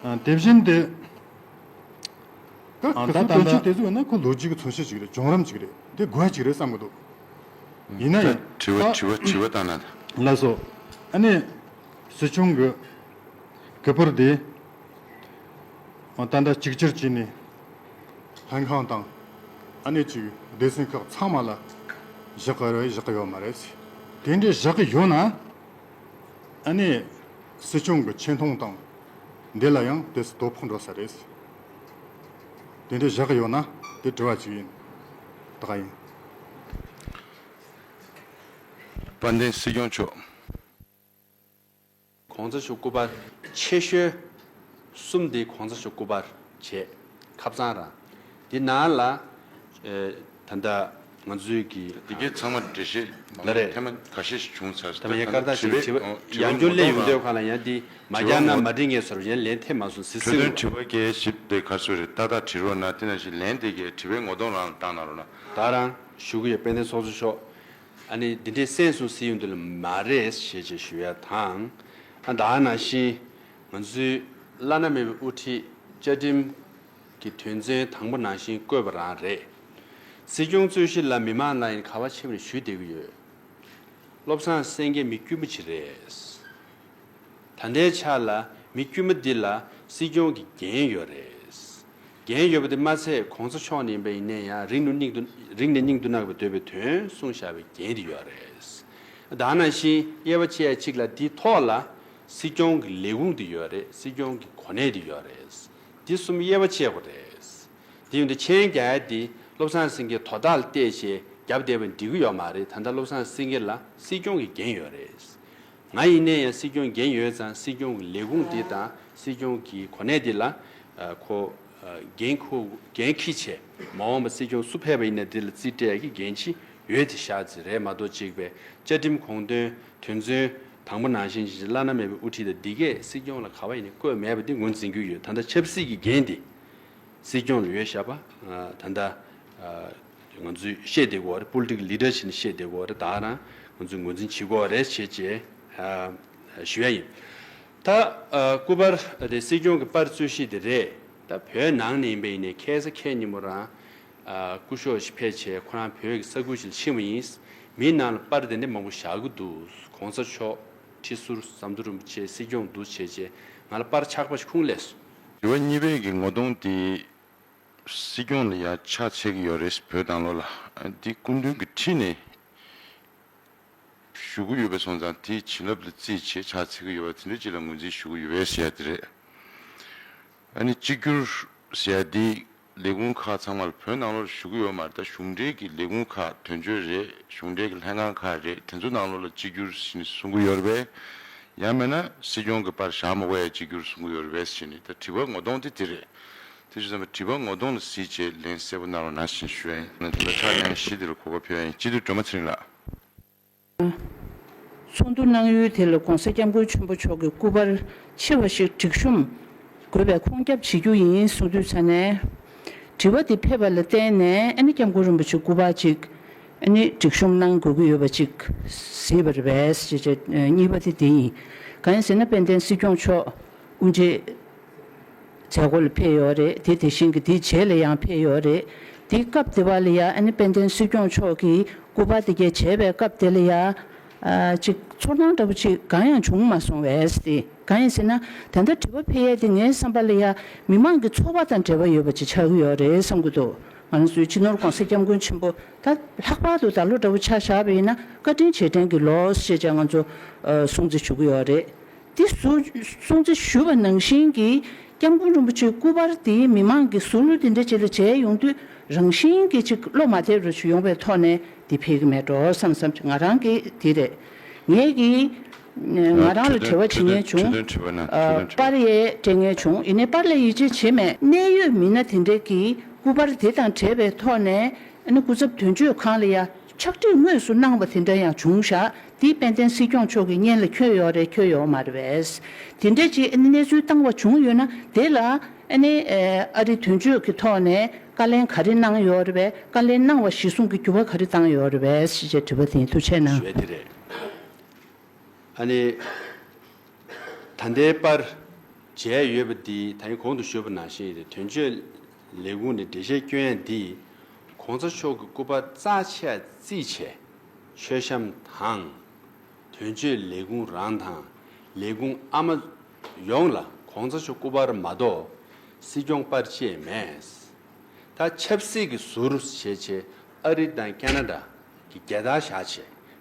ཨ་དེ་བཞིན་དེ། ད་ཨ་ད་ད་ད་ད་དོན་ཆེན་དེ་ཚོ་ཡིན་ན་ཁོ་ལོ་རྒྱུས་ཀྱི་མཚོན་བྱེད་ཅིག་རེད། བྱུང་རིམ་ཅིག་རེད། དེ་དགོས་ཅིག་རེད་བསམ་གི་འདུག་ཡིན་ན་ད་ཡང་དྲི་བ་ད་དྲི་བ་དྲི་བ་བཏང་ན་ད། ལགས་སོ། ཨ་ནི་སྲིད་སྐྱོང་གི་སྐུ་པར་དེ་ད་ལྟ་གཅིག་གྱུར་བྱས་ནས་ལྷན་ཁང་དང་ཨ་ནི་ཅིག་སྡེ་ཚན་ཁག་ཚང་མ་ལ་བཞག་གི་རེད། བཞག་གི་ཡོད་མ་རེད། དེ་འདྲའི་བཞག་གི་ཡོད་ན། ཨ་ནི་སྲིད་སྐྱོང་གི་ཆེ་མཐོང་དང་འདི་ལ་ཡང་དེ་དོ་ཕོག་འགྲོ་ས་རེད། དེ་འདྲའི་བཞག་གི་ཡོད་ན་དེ་དྲི་བ་ཅིག་ཡིན། ད་ག་ཡིན། དཔལ་ལྡན་སྲིད་སྐྱོང་མཆོག་གོང་ས་མཆོག་སྐུ་པར་ཆེ་ཤོས་གསུམ་དེ་གོང་ས་མཆོག་སྐུ་པར་བྱས། ཁ་སང་རང་དེ་ནང་ལ་ཨེ་ད་ལྟ་ང་ཚོའི་གི་འདི་གའི་ཚང་མ་འགྲེལ་བཤད་མང་ལ་རེད། ཐེངས་མ་ཁ་ཤས་ཤིག་བྱུང་ཚར། ད་མ་ཡ་ཁར་ད་ཞིག་དྲི་བ་ཡང་བསྐྱར་སླེབས་ཡོང་དུས་ཁ་ལ་ཡང་འདི་མ་རྒྱག་ན་མ་འགྲིག་ངེས་སོར་ཡང་ལན་ཐེབས་མ་སོང་ཟི་ཟི། གྲོས་དོན་དྲི་བ་བརྒྱད་ཞིབ་དེ་གར་སོ་རེད། ཏག་ཏག་དྲི་རོགས་གནང་། དེ་ནང་བཞིན་ལན་དེ་གའི་དྲི་བའི་ངོ་གདོང་རང་ལ་བཏང་གནང་རོགས་གནང་། ད་རང་ཞུ་གི་ཡོད། དཔལ་ལྡན་ཚོགས་གཙོ་མཆོག་ཨ་ནི་འདི་འདྲའི་གསན་སོང་ཟེར་ཡོང་དུས་ལ་མ་རེད་ཞེས་བྱས་ཞུ་ཡ་དང་། ཨ་ད་ནང་བཞིན་ང་ཚོའི་བླ་ན་མེད་པའི་དབུ་ཁྲིད་བཅའ་ཁྲིམས་ཀྱི་དོན་ཚན་དང་པོ་ནང་བཞིན་བཀོད་པ་རང་རེད། སྲིད་སྐྱོང་རྩོད་གཞི་ལ་མི་མང་ལ་ཡིན་ག་བ་ཆེ་བ་ནས་ཞུས་བསྡད་ཀྱི་ཡོད། བློ་བཟང་སེང་གེ་མི་དཀྱུས་མ་ཅིག་རེད། ད་ལྟའི་ཆ་ལ་མི་དཀྱུས་མ་འདི་ལ་སྲིད་སྐྱོང་གི་འགན་ཡོད་རེད། འགན་ཡོད་པ་དེ་མ་ཚད་གོང་ས་མཆོག་ནས་ཡིན་པ་ཡིན་ནའི་ཡང་རིང་ནས་སྙིང་དུ་རིང་ནས་སྙིང་དུ་བརྣག་པའི་འདོད་པའི་དོན་གསུངས་བཞག་པའི་འགན་དེ་ཡོད་རེད། ད་ནང་བཞིན་དབྱེ་བ་ཕྱེ་ཡ་གཅིག་ལ་འདིའི་ཐོག་ལ་སྲིད་སྐྱོང་གི་ལས་ཁུངས་དེ་ཡོད་རེད། སྲིད་སྐྱོང་གི་གོ་གནས་དེ་ཡོད་རེད། འདི་གསུམ་དབྱེ་བ་ཕྱེ་དགོས་རེད། དེ་ཡིན་དུས་མཆན་རྒྱག་ཡ་དེ་བློ་བཟང་སེང་གེའི་དོ་བདག་ལ་བལྟས་བྱས་རྒྱབ་བསྡད་པ་འགྲིག་གི་ཡོད་མ་རེད། ད་ལྟ་བློ་བཟང་སེང་གེ་ལ་སྲིད་སྐྱོང་གི་འགན་ཡོད་རེད། ང་ཡིན་ནའི་ཡང་སྲིད་སྐྱོང་འགན་ཡོད་ཙང་སྲིད་སྐྱོང་གི་ལས་ཁུངས་འདི་དང་སྲིད་སྐྱོང་གི་གོ་གནས་འདི་ལ་ཨ་ཁོ་ཨ་འགན་ཁུར་འགན་འཁྱེར་བྱས་མ་འོངས་པ་སྲིད་སྐྱོང་སུ་ཕེབས་པ་ཡིན་ནའི་འདི་ལ་རྩིས་སྤྲད་ཀྱི་འགན་འཁྱེར་ཡོད་དེ་བཞག་ཙི་རེད་མ་གཏོགས་གཅིག་པའི་བཅའ་ཁྲིམས་དགོངས་དོན་དོན་ཚན་དང་པོ་ནང་བཞིན་བླ་ན་མེད་པའི་དབུ་ཁྲིད་དང་འདི་གས་སྲིད་སྐྱོང་ལ་ག་བ་ཡིན་ནའི་བསྐོས་མེད་པ་འདི་ངོས་འཛིན་གྱི་ཡོད། ད་ལྟ་ཆབ་སྲིད་ཀྱི་འགན་འདི་སྲིད་སྐྱོང་ལ་ཡོད་བཞག་པ་ད་ལྟ། ང་ཚོས་བཤད་བསྡད་ཀྱི་ཡོད་རེད། པོ་ལི་ཊི་ཀལ་ལི་ཌར་བྱས་ནས་བཤད་བསྡད་ཀྱི་ཡོད་རེད། ད་རང་ང་ཚོས་ངོས་འཛིན་བྱེད་ཀྱི་ཡོད་རེད་བྱས་བྱས་ཞུ་ཡ་ཡིན། ད་སྐུ་པར་དེ་སྲིད་སྐྱོང་གི་པར་རྩོད་གཞི་དེ་རེད། ད་བོད་ནང་ནས་ཡིན་པ་ཡིན་ནའི་ཁ་སང་ཁ་ཉིན་མོ་རང་སྐུ་ཞབས་ཤིག་ཕེབས་བྱས་ཁོ་རང་བོད་ཀྱི་ས་ཁུལ་ཞིག་ལ་ཕྱིན་པ་ཡིན། མིའི་ནང་ལ་པར་དེ་འདྲ་མང་པོ་བཞག་གི་འདུག་གོང་ས་མཆོག་ཁྲི་ཟུར་ཟམ་གདོང་རིན་པོ་ཆེ་སྲིད་སྐྱོང་འདུག་བྱས་བྱས་ང་ལ་པར་ཆག་པ་ཞིག་ཁུངས་སླེབས་སོང་། དྲི་བ་གཉིས་པའི་གི་ངོ་གདོང་དེ། སྲིད་སྐྱོང་ལ་ཡ་ཕྱག་འཚལ་གྱི་ཡོད་རེད། བོད་ནང་ལོགས་ལ་འདི་སྐུ་མདུན་གྱི་ཁྲི་ནས་ཞུ་གི་ཡོད་པ་སོང་ཙང་དེའི་བྱིན་རླབས་ལ་བརྩིས་བྱས་ཕྱག་འཚལ་གྱི་ཡོད་པ་དེ་འདྲ་ཅིག་ལ་ངོས་འཛིན་ཞུ་གི་ཡོད་པས་ཟེར་ཡ་དེ་རེད། ཨ་ནི་གཅིག་གྱུར་ཟེར་ཡ་འདི་ལས་ཁུངས་ཁག་ཚང་མ་ལ་བོད་ནང་ལོགས་ལ་ཞུ་གི་ཡོད་མ་རེད། ད་གཞུང་འབྲེལ་གྱི་ལས་ཁུངས་ཁག་དོན་གཅོད་རེད། གཞུང་འབྲེལ་གྱི་ལྷན་ཁང་ཁག་རེད། དེ་ཚོ་ནང་ལོགས་ལ་གཅིག་གྱུར་ཟེར་ནས་གསུང་གི་ཡོད་རེད་པས། ཡང་མིན་ན་སྲིད་སྐྱོང་གི་པར་བཞག་མ་དགོས་ཡ་གཅིག་གྱུར་གསུང་གི་ཡོད་རེད་པས་ཟེར་ནས། ད་དྲི་བ་ངོ་གདོང་དེ་དེ་རེད། དེ་བཞིན་ཙམ་པ་དྲི་བ་ངོ་གདོང་ལ་གཟིགས་བྱས་ལན་གསལ་པོ་གནང་རོགས་གནང་ཞེས་ཞུ་ཡ་ཡིན། ང་ཚོ་ལ་ཆ་ཡང་གཞི་དེ་ལ་གོ་སྐབས་ཕུལ་ཡ་ཡིན། སྤྱི་འཐུས་སྒྲོལ་མ་ཚེ་རིང་ལགས། ཚོགས་འདུ་གནང་ཡུལ་དེ་ལ་༸གོང་ས་༸སྐྱབས་མགོན་ཆེན་པོ་མཆོག་གི་སྐུ་པར་ཆེ་བ་ཞིག་སྒྲིག་གཤོམ་དགོས་པའི་ཁུངས་སྐྱེལ་བྱེད་རྒྱུ་ཡིན་གསུངས་དུས་ཙ་ནས། དྲི་བ་དེ་ཕེབས་པ་ལ་བརྟེན་ནས་ཨ་ནི་༸སྐྱབས་མགོན་རིན་པོ་ཆེ་སྐུ་པར་ཅིག་ཨ་ནི་སྒྲིག་གཤོམ་གནང་དགོས་ཀྱི་ཡོད་པ་ཅིག་གཟིགས་པ་རེད་པས། ཅེས་བྱས་གཉིས་པ་དེ་དེ་ཡིན། གང་ཡིན་ཟེར་ན་དཔལ་ལྡན་སྲིད་སྐྱོང་མཆོག་དབུ་འབྱེད་མཛད་སྒོ་ལ་ཕེབས་ཡོད་རེད། དེ་དེ་བཞིན་གྱི་དེའི་རྗེས་ལ་ཡང་ཕེབས་ཡོད་རེད། དེའི་སྐབས་དེ་བ་ལ་ཡང་ཨ་ནི་དཔལ་ལྡན་སྲིད་སྐྱོང་མཆོག་གིས་སྐུ་པར་དེ་གའི་བྱས་པའི་སྐབས་དེ་ལ་ཡང་ཨ་ཅིག་ཚོར་སྣང་འདྲ་པོ་ཅིག་གང་ཡང་བྱུང་མ་སོང་བས་ཏེ། གང་ཡིན་ཟེར་ན་ད་ལྟ་དྲི་བ་ཕེབས་ཡས་དེ་ངའི་བསམ་པ་ལ་ཡང་མི་མང་གི་ཚོར་བ་དང་འབྲེལ་བ་ཡོད་པ་ཅིག་ཆགས་ཀྱི་ཡོད་རེད་བསམ་གྱི་འདུག་ང་ཚོའི་སྤྱི་ནོར་༧གོང་ས་༧སྐྱབས་མགོན་ཆེན་པོ་ད་ལྷག་པར་དུ་ད་ལོ་འདྲ་བོ་ཆ་བཞག་པ་ཡིན་ན་བཀའ་དྲིན་རྗེས་དྲན་གྱི་ལོ་ཞེས་བྱ་ང་ཚོ་ཨ་སྲུང་བརྩི་ཞུ་གི་ཡོད་རེད། དེ་སུ་སྲུང་བརྩི་ཞུ་བ་ནང་བཞིན་གྱི་སྐྱབས་མགོན་རིན་པོ་ཆེའི་སྐུ་པར་དེ་མི་མང་གི་ཟུར་དེ་འདྲ་ཅིག་ལ་མཇལ་ཡོང་དུས་རང་བཞིན་གྱིས་ཅིག་བློ་མ་བདེ་རུ་ཅིག་ཡོང་བའི་ཐོག་ནས་དེ་ཕེབས་ཀྱི་མེད་འགྲོ་བསམ་བསམ་ང་རང་གི་དེ་རེད། ངས་ཀྱི་ང་རང་ལ་དྲི་བ་བྱེད་མཁན་བྱུང་། ཨ་པར་ཡས་སྤྲད་མཁན་བྱུང་། ཡིན་ནའི་པར་ལ་ཡིད་ཆེས་བྱེད་མེད། གནད་ཡོད་མི་སྣ་དེ་འདྲས་ཀྱི་སྐུ་པར་དེ་དང་འབྲེལ་བའི་ཐོག་ནས་ཨ་ནི་སྐུ་ཚབ་དོན་གཅོད་ཁང་ལ་ཡ་ཕྱག་བྲིས་དངོས་སུ་གནང་བ་དེ་འདྲ་ཡང་བྱུང་ཤག་དེ་དཔལ་ལྡན་སྲིད་སྐྱོང་མཆོག་གི་སྙན་ལ་འཁྱོལ་ཡོད་རེད་འཁྱོལ་ཡོད་མ་རེད་པས། དེ་འདྲས་ཀྱི་ཨ་ནི་གནས་ཚུལ་བཏང་བ་བྱུང་ཡོད་ན་དེ་ལ་ཨ་ནི་ཨ་རི་དོན་གཅོད་ཀྱི་ཐོག་ནས་བཀའ་ལན་ག་རེ་གནང་ཡོད་རེད་པས། བཀའ་ལན་གནང་བ་གཞིར་བཟུང་གི་འགྱུར་བ་ག་རེ་བཏང་ཡོད་རེད་པས་ཞེས་བྱས་དྲི་བ་དེ་ཡིན། ཐུགས་རྗེ་གནང་། ཞུ་ཡ་དེ་རེད། ཨ་ནི། ད་ལྟའི་པར་མཇལ་ཡོད་པ་འདི་ད་ཡིན་གོང་དུ་ཞུས་པ་ནང་བཞིན་རེད། དོན་གཅོད་ལས་ཁུངས་ནས་འགྲེལ་བཤད་སྐྱོན་ཡ་འདི་༧གོང་ས་མཆོག་གི་སྐུ་པར་རྩ་ཆེ་བརྩིས་བྱས་མཆོད་བཤམས་དང་། དོན་གཅོད་ལས་ཁུངས་རང་དང་ལས་ཁུངས་ཨ་མ་ཡོངས་ལ་༧གོང་ས་མཆོག་སྐུ་པར་མ་གཏོགས་སྲིད་སྐྱོང་པར་ཅིག་མེད། ད་ཆབ་སྲིད་ཀྱི་ཟུར་བྱས་བྱས་ཨ་རི་དང་ཁ་ན་ཌ་གི་རྒྱལ་དར་བཞག་བྱས་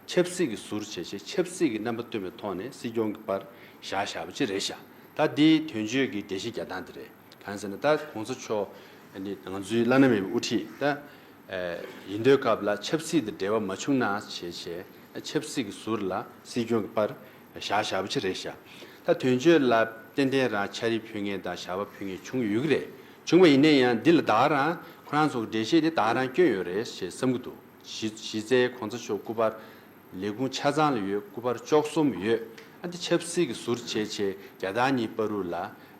ཆབ་སྲིད་ཀྱི་ཟུར་བྱས་བྱས་ཆབ་སྲིད་ཀྱི་རྣམ་པ་སྟོན་པའི་ཐོག་ནས་སྲིད་སྐྱོང་གི་པར་བཞག་བཞག་པ་ཅིག་རེད་ཤག་ད་འདི་དོན་གཅོད་ཀྱི་འགྲེལ་བཤད་རྒྱག་སྟངས་འདི་རེད། གང་ཟེར་ན་ད་༧གོང་ས་མཆོག་ནི་ང་ཚོའི་བླ་ན་མེད་པའི་དབུ་ཁྲིད་ད་ཡིན་དུས་སྐབས་ལ་ཆབ་སྲིད་དང་འབྲེལ་བ་མ་བྱུང་ན་བྱས་བྱས་ཆབ་སྲིད་ཀྱི་ཟུར་ལ་སྲིད་སྐྱོང་གི་པར་བཞག་བཞག་པ་ཅིག་རེད་ཤག་ད་དོན་གཅོད་ལ་ཏན་ཏན་རང་ཕྱག་བྲིས་ཕུལ་མཁན་དང་ཞལ་པར་ཕུལ་མཁན་བྱུང་ཡོད་ཀྱི་རེད། བྱུང་བ་ཡིན་ན་ཡང་འདི་ལ་ད་ག་རང་ཁོ་རང་ཚོ་གི་འགྲེལ་བཤད་དེ་ད་ག་རང་སྐྱོན་ཡོད་རེད་ཞེས་བསམ་གྱི་འདུག་གཞི་གཞི་རྩའི་༧གོང་ས་མཆོག་སྐུ་པར་ལས་ཁུངས་ཆ་ཚང་ལ་ཡོད། སྐུ་པར་བཅུ་གསུམ་ཡོད། ཨ་འདི་ཆབ་སྲིད་ཀྱི་ཟུར་བྱས་བྱས་རྒྱལ་དར་གཉིས་པ་རུ་ལ་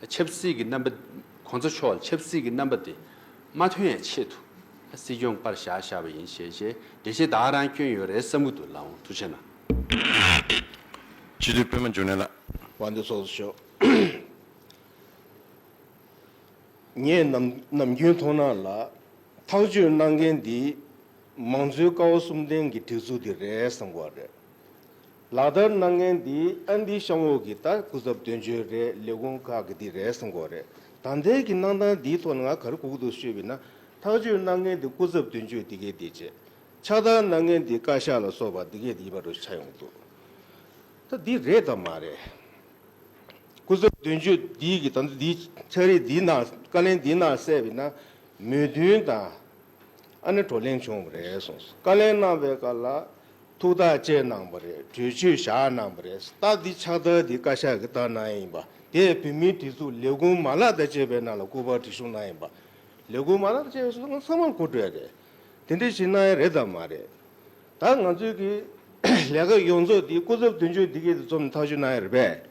ཆབ་སྲིད་ཀྱི་རྣམ་པ་༧གོང་ས་མཆོག་ལ་ཆབ་སྲིད་ཀྱི་རྣམ་པ་དེ་མ་ཐོན་ཡའི་ཆེད་དུ་སྲིད་སྐྱོང་པར་བཞག་བཞག་པ་ཡིན་ཞེས་བྱས་འགྲེལ་བཤད་ད་ག་རང་སྐྱོན་ཡོད་རེད་བསམ་གྱི་འདུག་ལགས་འོང་། ཐུགས་རྗེ་གནང་། སྤྱི་འཐུས་པད་མ་འབྱུང་གནས་ལགས། དབང་འདུས་ཚོགས་གཙོ་མཆོག་ངས་ནམ་ནམ་རྒྱུན་མཐོང་སྣང་ལ་ཐག་གཅོད་གནང་མཁན་འདི་མང་གཙོའི་ཀ་བ་གསུམ་ལྡན་གྱི་སྒྲིག་འཛུགས་འདི་རེད་བསམ་གྱི་རེད། ལག་བསྟར་གནང་མཁན་འདི་ཨ་འདི་གཤམ་འོག་གི་ད་སྐུ་ཚབ་དོན་གཅོད་རེད། ལས་ཁུངས་ཁག་གི་འདི་རེད་བསམ་གྱི་རེད། ད་ལྟའི་གི་གནང་སྟངས་འདིའི་ཐོག་ནས་ང་ག་རེ་གོ་གི་འདུག་ཞུས་པ་ཡིན་ན་ཐག་གཅོད་གནང་མཁན་འདི་སྐུ་ཚབ་དོན་གཅོད་འདི་གས་འདི་བྱས། ཕྱག་བསྟར་གནང་མཁན་འདི་བཀའ་ཤག་ལ་སོགས་པ་འདི་གས་འདི་ཡིན་པ་རུ་ཆགས་ཡོང་གི་འདུག་ད་འདི་རེད་དམ་མ་རེད། སྐུ་ཚབ་དོན་གཅོད་འདི་གི་ད་ལྟ་འདི་ཕྱག་བྲིས་འདི་ནང་བཀའ་ལན་འདི་ནང་གསལ་བས་ན་མོས་མཐུན་དང་ཨ་ནི་བགྲོ་གླེང་བྱུང་བ་རེད་གསུངས་སོང་། བཀའ་ལན་གནང་བའི་སྐབས་ལ་ཐུགས་ཐག་བཅད་གནང་བ་རེད། གྲོས་ཆོད་བཞག་གནང་བ་རེད། ད་འདི་ཕྱག་བསྟར་འདི་བཀའ་ཤག་གིས་བཏང་གནང་ཡིན་པ་དེ་བོད་མིའི་སྒྲིག་འཛུགས་ལས་ཁུངས་མ་ལག་དང་བཅས་པའི་ནང་ལ་སྐུ་པར་སྒྲིག་གཤོམ་གནང་ཡིན་པ། ལས་ཁུངས་མ་ལག་དང་བཅས་པའི་སོ་སོ་ཚང་མར་གོ་འགྲོ་ཡ་རེད། དེ་འདྲ་ཞིག་གནང་ཡ་རེད་དམ་མ་རེད། ད་ང་ཚོའི་གི་ལས་ཀ་ཡོངས་རྫོགས་འདི་སྐུ་ཚབ་དོན་གཅོད་འདི་གས་དེ་འཛོམས་ནས་ཐག་གཅོད་གནང་ཡ་རེད་པས།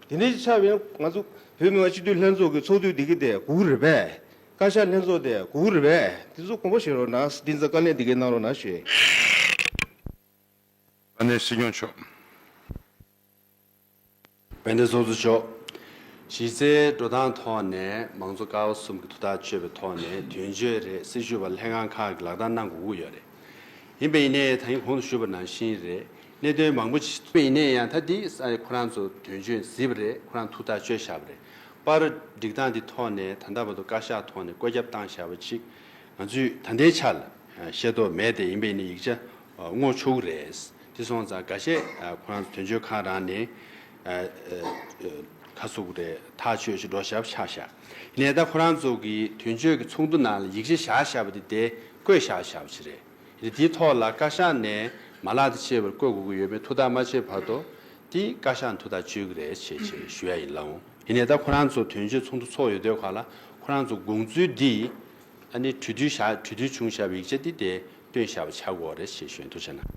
དེ་འདྲ་ཞིག་ཆགས་པས་ང་ཚོ་བོད་མི་མང་སྤྱི་འཐུས་ལྷན་ཚོགས་ཀྱི་ཚོགས་དུས་འདི་གས་དེ་སྒུག་རེད་པས། བཀའ་ཤག་ལྷན་ཚོགས་དེ་སྒུག་རེད་པས། དེ་ཚོ་དགོངས་པ་བཞེས་རོགས་གནང་། འདི་ཚོ་བཀའ་ལན་འདི་གས་གནང་རོགས་གནང་ཞུ། དཔལ་ལྡན་སྲིད་སྐྱོང་མཆོག་དཔལ་ལྡན་ཚོགས་གཙོ་མཆོག་གཞི་རྩའི་འགྲོ་སྟངས་ཐོག་ནས་མང་གཙོ་ཀ་བ་གསུམ་གྱི་ཐུགས་ཐག་གཅོད་པའི་ཐོག་ནས་དོན་གཅོད་རེད། སྲིད་བྱུས་པ་ལྷན་ཁང་ཁག་གིས་ལག་བསྟར་གནང་དགོས་ཀྱི་ཡོད་རེད། ཡིན་པ་ཡིན་ནའི་ད་ཡིན་གོང་དུ་ཞུས་པ་ནང་བཞིན་རེད། གནད་དོན་མང་པོ་ཞིག་ཡིན་ནའི་ཡང་ད་འདི་ས་ཁོ་རང་ཚོ་དོན་གཅོད་གཟིགས་པ་རེད། ཁོ་རང་ཐུགས་ཐག་གཅོད་བཞག་པ་རེད། པར་སྒྲིག་སྟངས་འདི་ཐོག་ནས་ད་ལྟ་བར་དུ་བཀའ་ཤག་ཐོག་ནས་བཀོད་ཁྱབ་བཏང་བཞག་པ་ཅིག་ང་ཚོས་ད་ལྟའི་ཆ་ལ་ཤེས་རྟོགས་མེད་དེ། ཡིན་པ་ཡིན་ནའི་ཡིག་ཆ་བསྔོག་ཆོག་གི་རེད། དེ་སོང་ཙང་འགའ་ཤས་ཁོ་རང་ཚོ་དོན་གཅོད་ཁང་རང་ནས་ཁ་གསུག་རེད། ཐག་ཆོད་ཞིག་འགྲོ་བཞག་ཆགས་བཞག་ཡིན་ནའི་ད་ཁོ་རང་ཚོ་གི་དོན་གཅོད་ཀྱི་ཚོགས་འདུ་ནང་ལ་ཡིག་ཆ་བཞག་བཞག་པ་དེ་དེ་བཀོད་བཞག་བཞག་པ་ཞིག་རེད། དེ་དེའི་ཐོག་ལ་བཀའ་ཤག་ནས་མ་ལག་དང་བཅས་པར་བཀོད་དགོས་ཀྱི་ཡོད་མེད་ཐུགས་ཐག་མ་བཅད་བར་དུ་དེ་བཀའ་ཤག་ནས་ཐུགས་ཐག་གཅོད་ཀྱི་རེད་ཅེས་ཅེས་ཞུ་ཡ་ཡིན་ལགས་འོང་། ཡིན་ནའི་ད་ཁོ་རང་ཚོ་དོན་གཅོད་ཚོགས་འདུ་ཚོགས་ཡོད་དུས་ག་ལ་ཁོ་རང་ཚོ་དགོངས་ཚུལ་འདི་ཨ་ནི་གྲོས་བསྡུར་བཞག་གྲོས་བསྡུར་བྱུང་བཞག་པའི་ཡིག་ཆ་འདི་དེ་བཏོན་བཞག་པ་ཆགས་ཀྱི་ཡོད་རེད་ཅེས་ཞུ་ཡིན། ཐུགས་རྗེ་གནང་།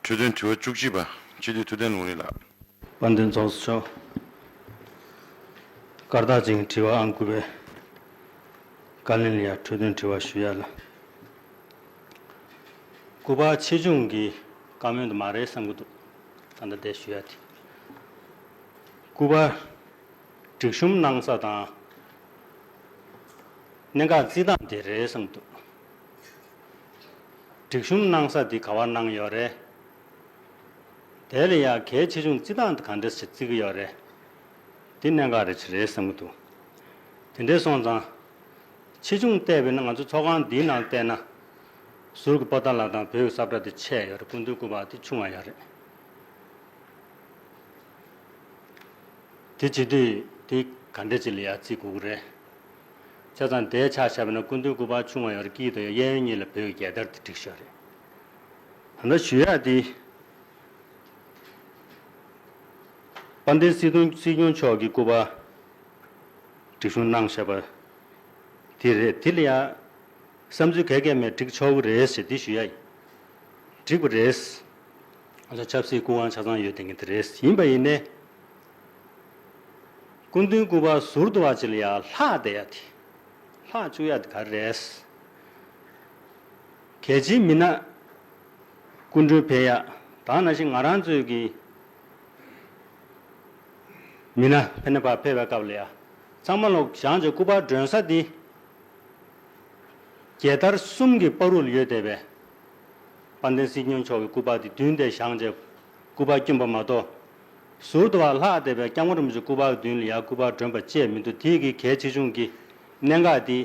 འཕྲོས་དོན་དྲི་བ་བཅུ་གཅིག་པ། སྤྱི་འཐུས་ཐུབ་བསྟན་ལུང་རིགས་ལགས། དཔལ་ལྡན་ཚོགས་གཙོ་མཆོག་སྐར་རྟགས་ཅན་དྲི་བ་ཨང་དགུ་པའི་བཀའ་ལན་ལ་ཡ་འཕྲོས་དོན་དྲི་བ་ཞུ་ཡ་ལ། སྐུ་པར་ཆེ་ཆུང་གི་བཀའ་མོལ་དུ་མ་རེད་བསམ་གྱི་འདུག་ད་ལྟ་དེ་ཞུ་ཡ་དེ། སྐུ་པར་སྒྲིག་གཤོམ་གནང་ས་དང་གནད་འགག་བརྩི་སྟངས་དེ་རེད་བསམ་གྱི་འདུག་སྒྲིག་གཤོམ་གནང་ས་དེ་ག་བར་གནང་ཡོད་རེད། དེ་ལ་ཡང་གལ་ཆེ་ཆུང་བརྩི་སྟངས་དེ་ག་འདྲ་ཞིག་བརྩི་གི་ཡོད་རེད། དེ་གནད་འགག་རེ་ཞིག་རེད་བསམ་གྱི་འདུག་དེ་འདྲ་སོང་ཙང་། ཆེ་ཆུང་བལྟས་པས་ན་ང་ཚོ་ཚོགས་ཁང་འདིའི་ནང་བལྟས་ན། ཟུར་གྱི་པོ་ཏཱ་ལ་དང་བོད་ཀྱི་ས་བཀྲ་དེ་ཆེ་ཡོད་རེད། སྐུ་མདུན་སྐུ་པར་དེ་ཆུང་བ་ཡོད་རེད། དེ་བྱེད་དུས་དེ་ག་འདྲ་ཅིག་ལ་ཡ་བརྩི་དགོས་ཀྱི་རེད། བྱས་ཙང་དེའི་ཆ་བཞག་པ་ན་སྐུ་མདུན་སྐུ་པར་ཆུང་བ་ཡོད་རེད། དཀྱིལ་དུ་ཡང་གཡས་གཡོན་གཉིས་ལ་བོད་ཀྱི་རྒྱལ་དར་དེ་བསྒྲིགས་ཤག་རེད། ད་ལྟ་ཞུ་ཡག་དེ། དཔལ་ལྡན་སྲིད་སྐྱོང་སྲིད་སྐྱོང་མཆོག་གི་སྐུ་པར་སྒྲིག་གཞུང་གནང་བཞག་པ་དེ་རེད། དེ་ལ་ཡང་བསམ་ཚུལ་ག་གེ་མེད། འགྲིག་ཆོག་གི་རེད་ཟེར་དེ་ཞུ་ཡ་ཡིན། འགྲིག་པ་རེད། ང་ཚོ་ཆབ་སྲིད་སྐུ་དབང་ཆ་ཚང་ཡོད་བསྡད་མཁན་དེ་རེད། ཡིན་པ་ཡིན་ནའི། སྐུ་མདུན་སྐུ་པར་ཟུར་དུ་བ་ཅིག་ལ་ཡང་ལྷག་བསྡད་ཡ་དེ། ལྷག་བཅུག་ཡ་དེ་ག་རེ་རེད། གལ་ཆེའི་མི་སྣ་སྐུ་མགྲོན་ཕེབས་ཡ། ད་ནང་བཞིན་ང་རང་ཚོའི་གི་མི་སྣ་ཕེབས་ནས་ཕར་ཕེབས་པའི་སྐབས་ལ་ཡ། ཚང་མ་ལོག་བཞེངས་བྱས་སྐུ་པར་སྒྲོན་ས་འདི། རྒྱལ་དར་གསུམ་གྱི་བར་དུ་ལ་ཡོད་བསྡད་པའི། དཔལ་ལྡན་སྲིད་སྐྱོང་མཆོག་གི་སྐུ་པར་དེ་མདུན་དེར་བཞེངས་བྱས་སྐུ་པར་བསྐྱོན་པ་མ་གཏོགས། ཟུར་དུ་བ་ལྷག་བསྡད་པའི་སྐྱབས་མགོན་རིན་པོ་ཆེ་སྐུ་པར་གྱི་མདུན་ལ་ཡ་སྐུ་པར་སྒྲོན་པ་བཅས་མི་འདུག་དེའི་གི་གལ་ཆེ་ཆུང་གི་གནད་འགག་དེ།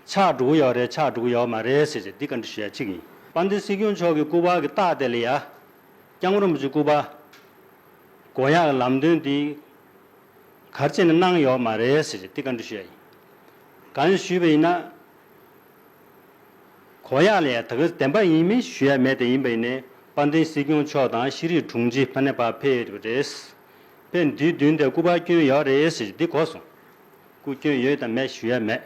ཆགས་འགྲོ་གི་ཡོད་རེད། ཆགས་འགྲོ་གི་ཡོད་མ་རེད་ཟེར་བྱས་འདི་བཀའ་འདྲི་ཞུ་ཡ་གཅིག་ཡིན། དཔལ་ལྡན་སྲིད་སྐྱོང་མཆོག་གི་སྐུ་པར་གྱི་རྟགས་དེ་ལ་ཡ། སྐྱབས་མགོན་རིན་པོ་ཆེ་སྐུ་པར་དགོས་ཡག་གི་ལམ་སྟོན་དེ་ག་རེ་བྱས་ནས་གནང་ཡོད་མ་རེད་ཟེར་བྱས་འདི་བཀའ་འདྲི་ཞུ་ཡ་ཡིན། གང་ཞུས་པ་ཡིན་ན། དགོས་ཡག་ལ་ཡ་ད་ག་བདེན་པ་ཡིན་མིན་ཞུ་ཡ་མེད། དེ་ཡིན་པ་ཡིན་ནའི་དཔལ་ལྡན་སྲིད་སྐྱོང་མཆོག་དང་ཤེས་རིག་དྲུང་ཆེ་ཕ་ནས་ཕར་ཕེབས་ཡོད་པ་རེད། ཕེབས་འདིའི་མདུན་དེར་སྐུ་པར་བསྐྱོན་ཡོད་རེད་ཟེར་འདི་གོ་སོང་། སྐུ་བསྐྱོན་ཡོད་དང་མེད་ཞུ་ཡ་མེད།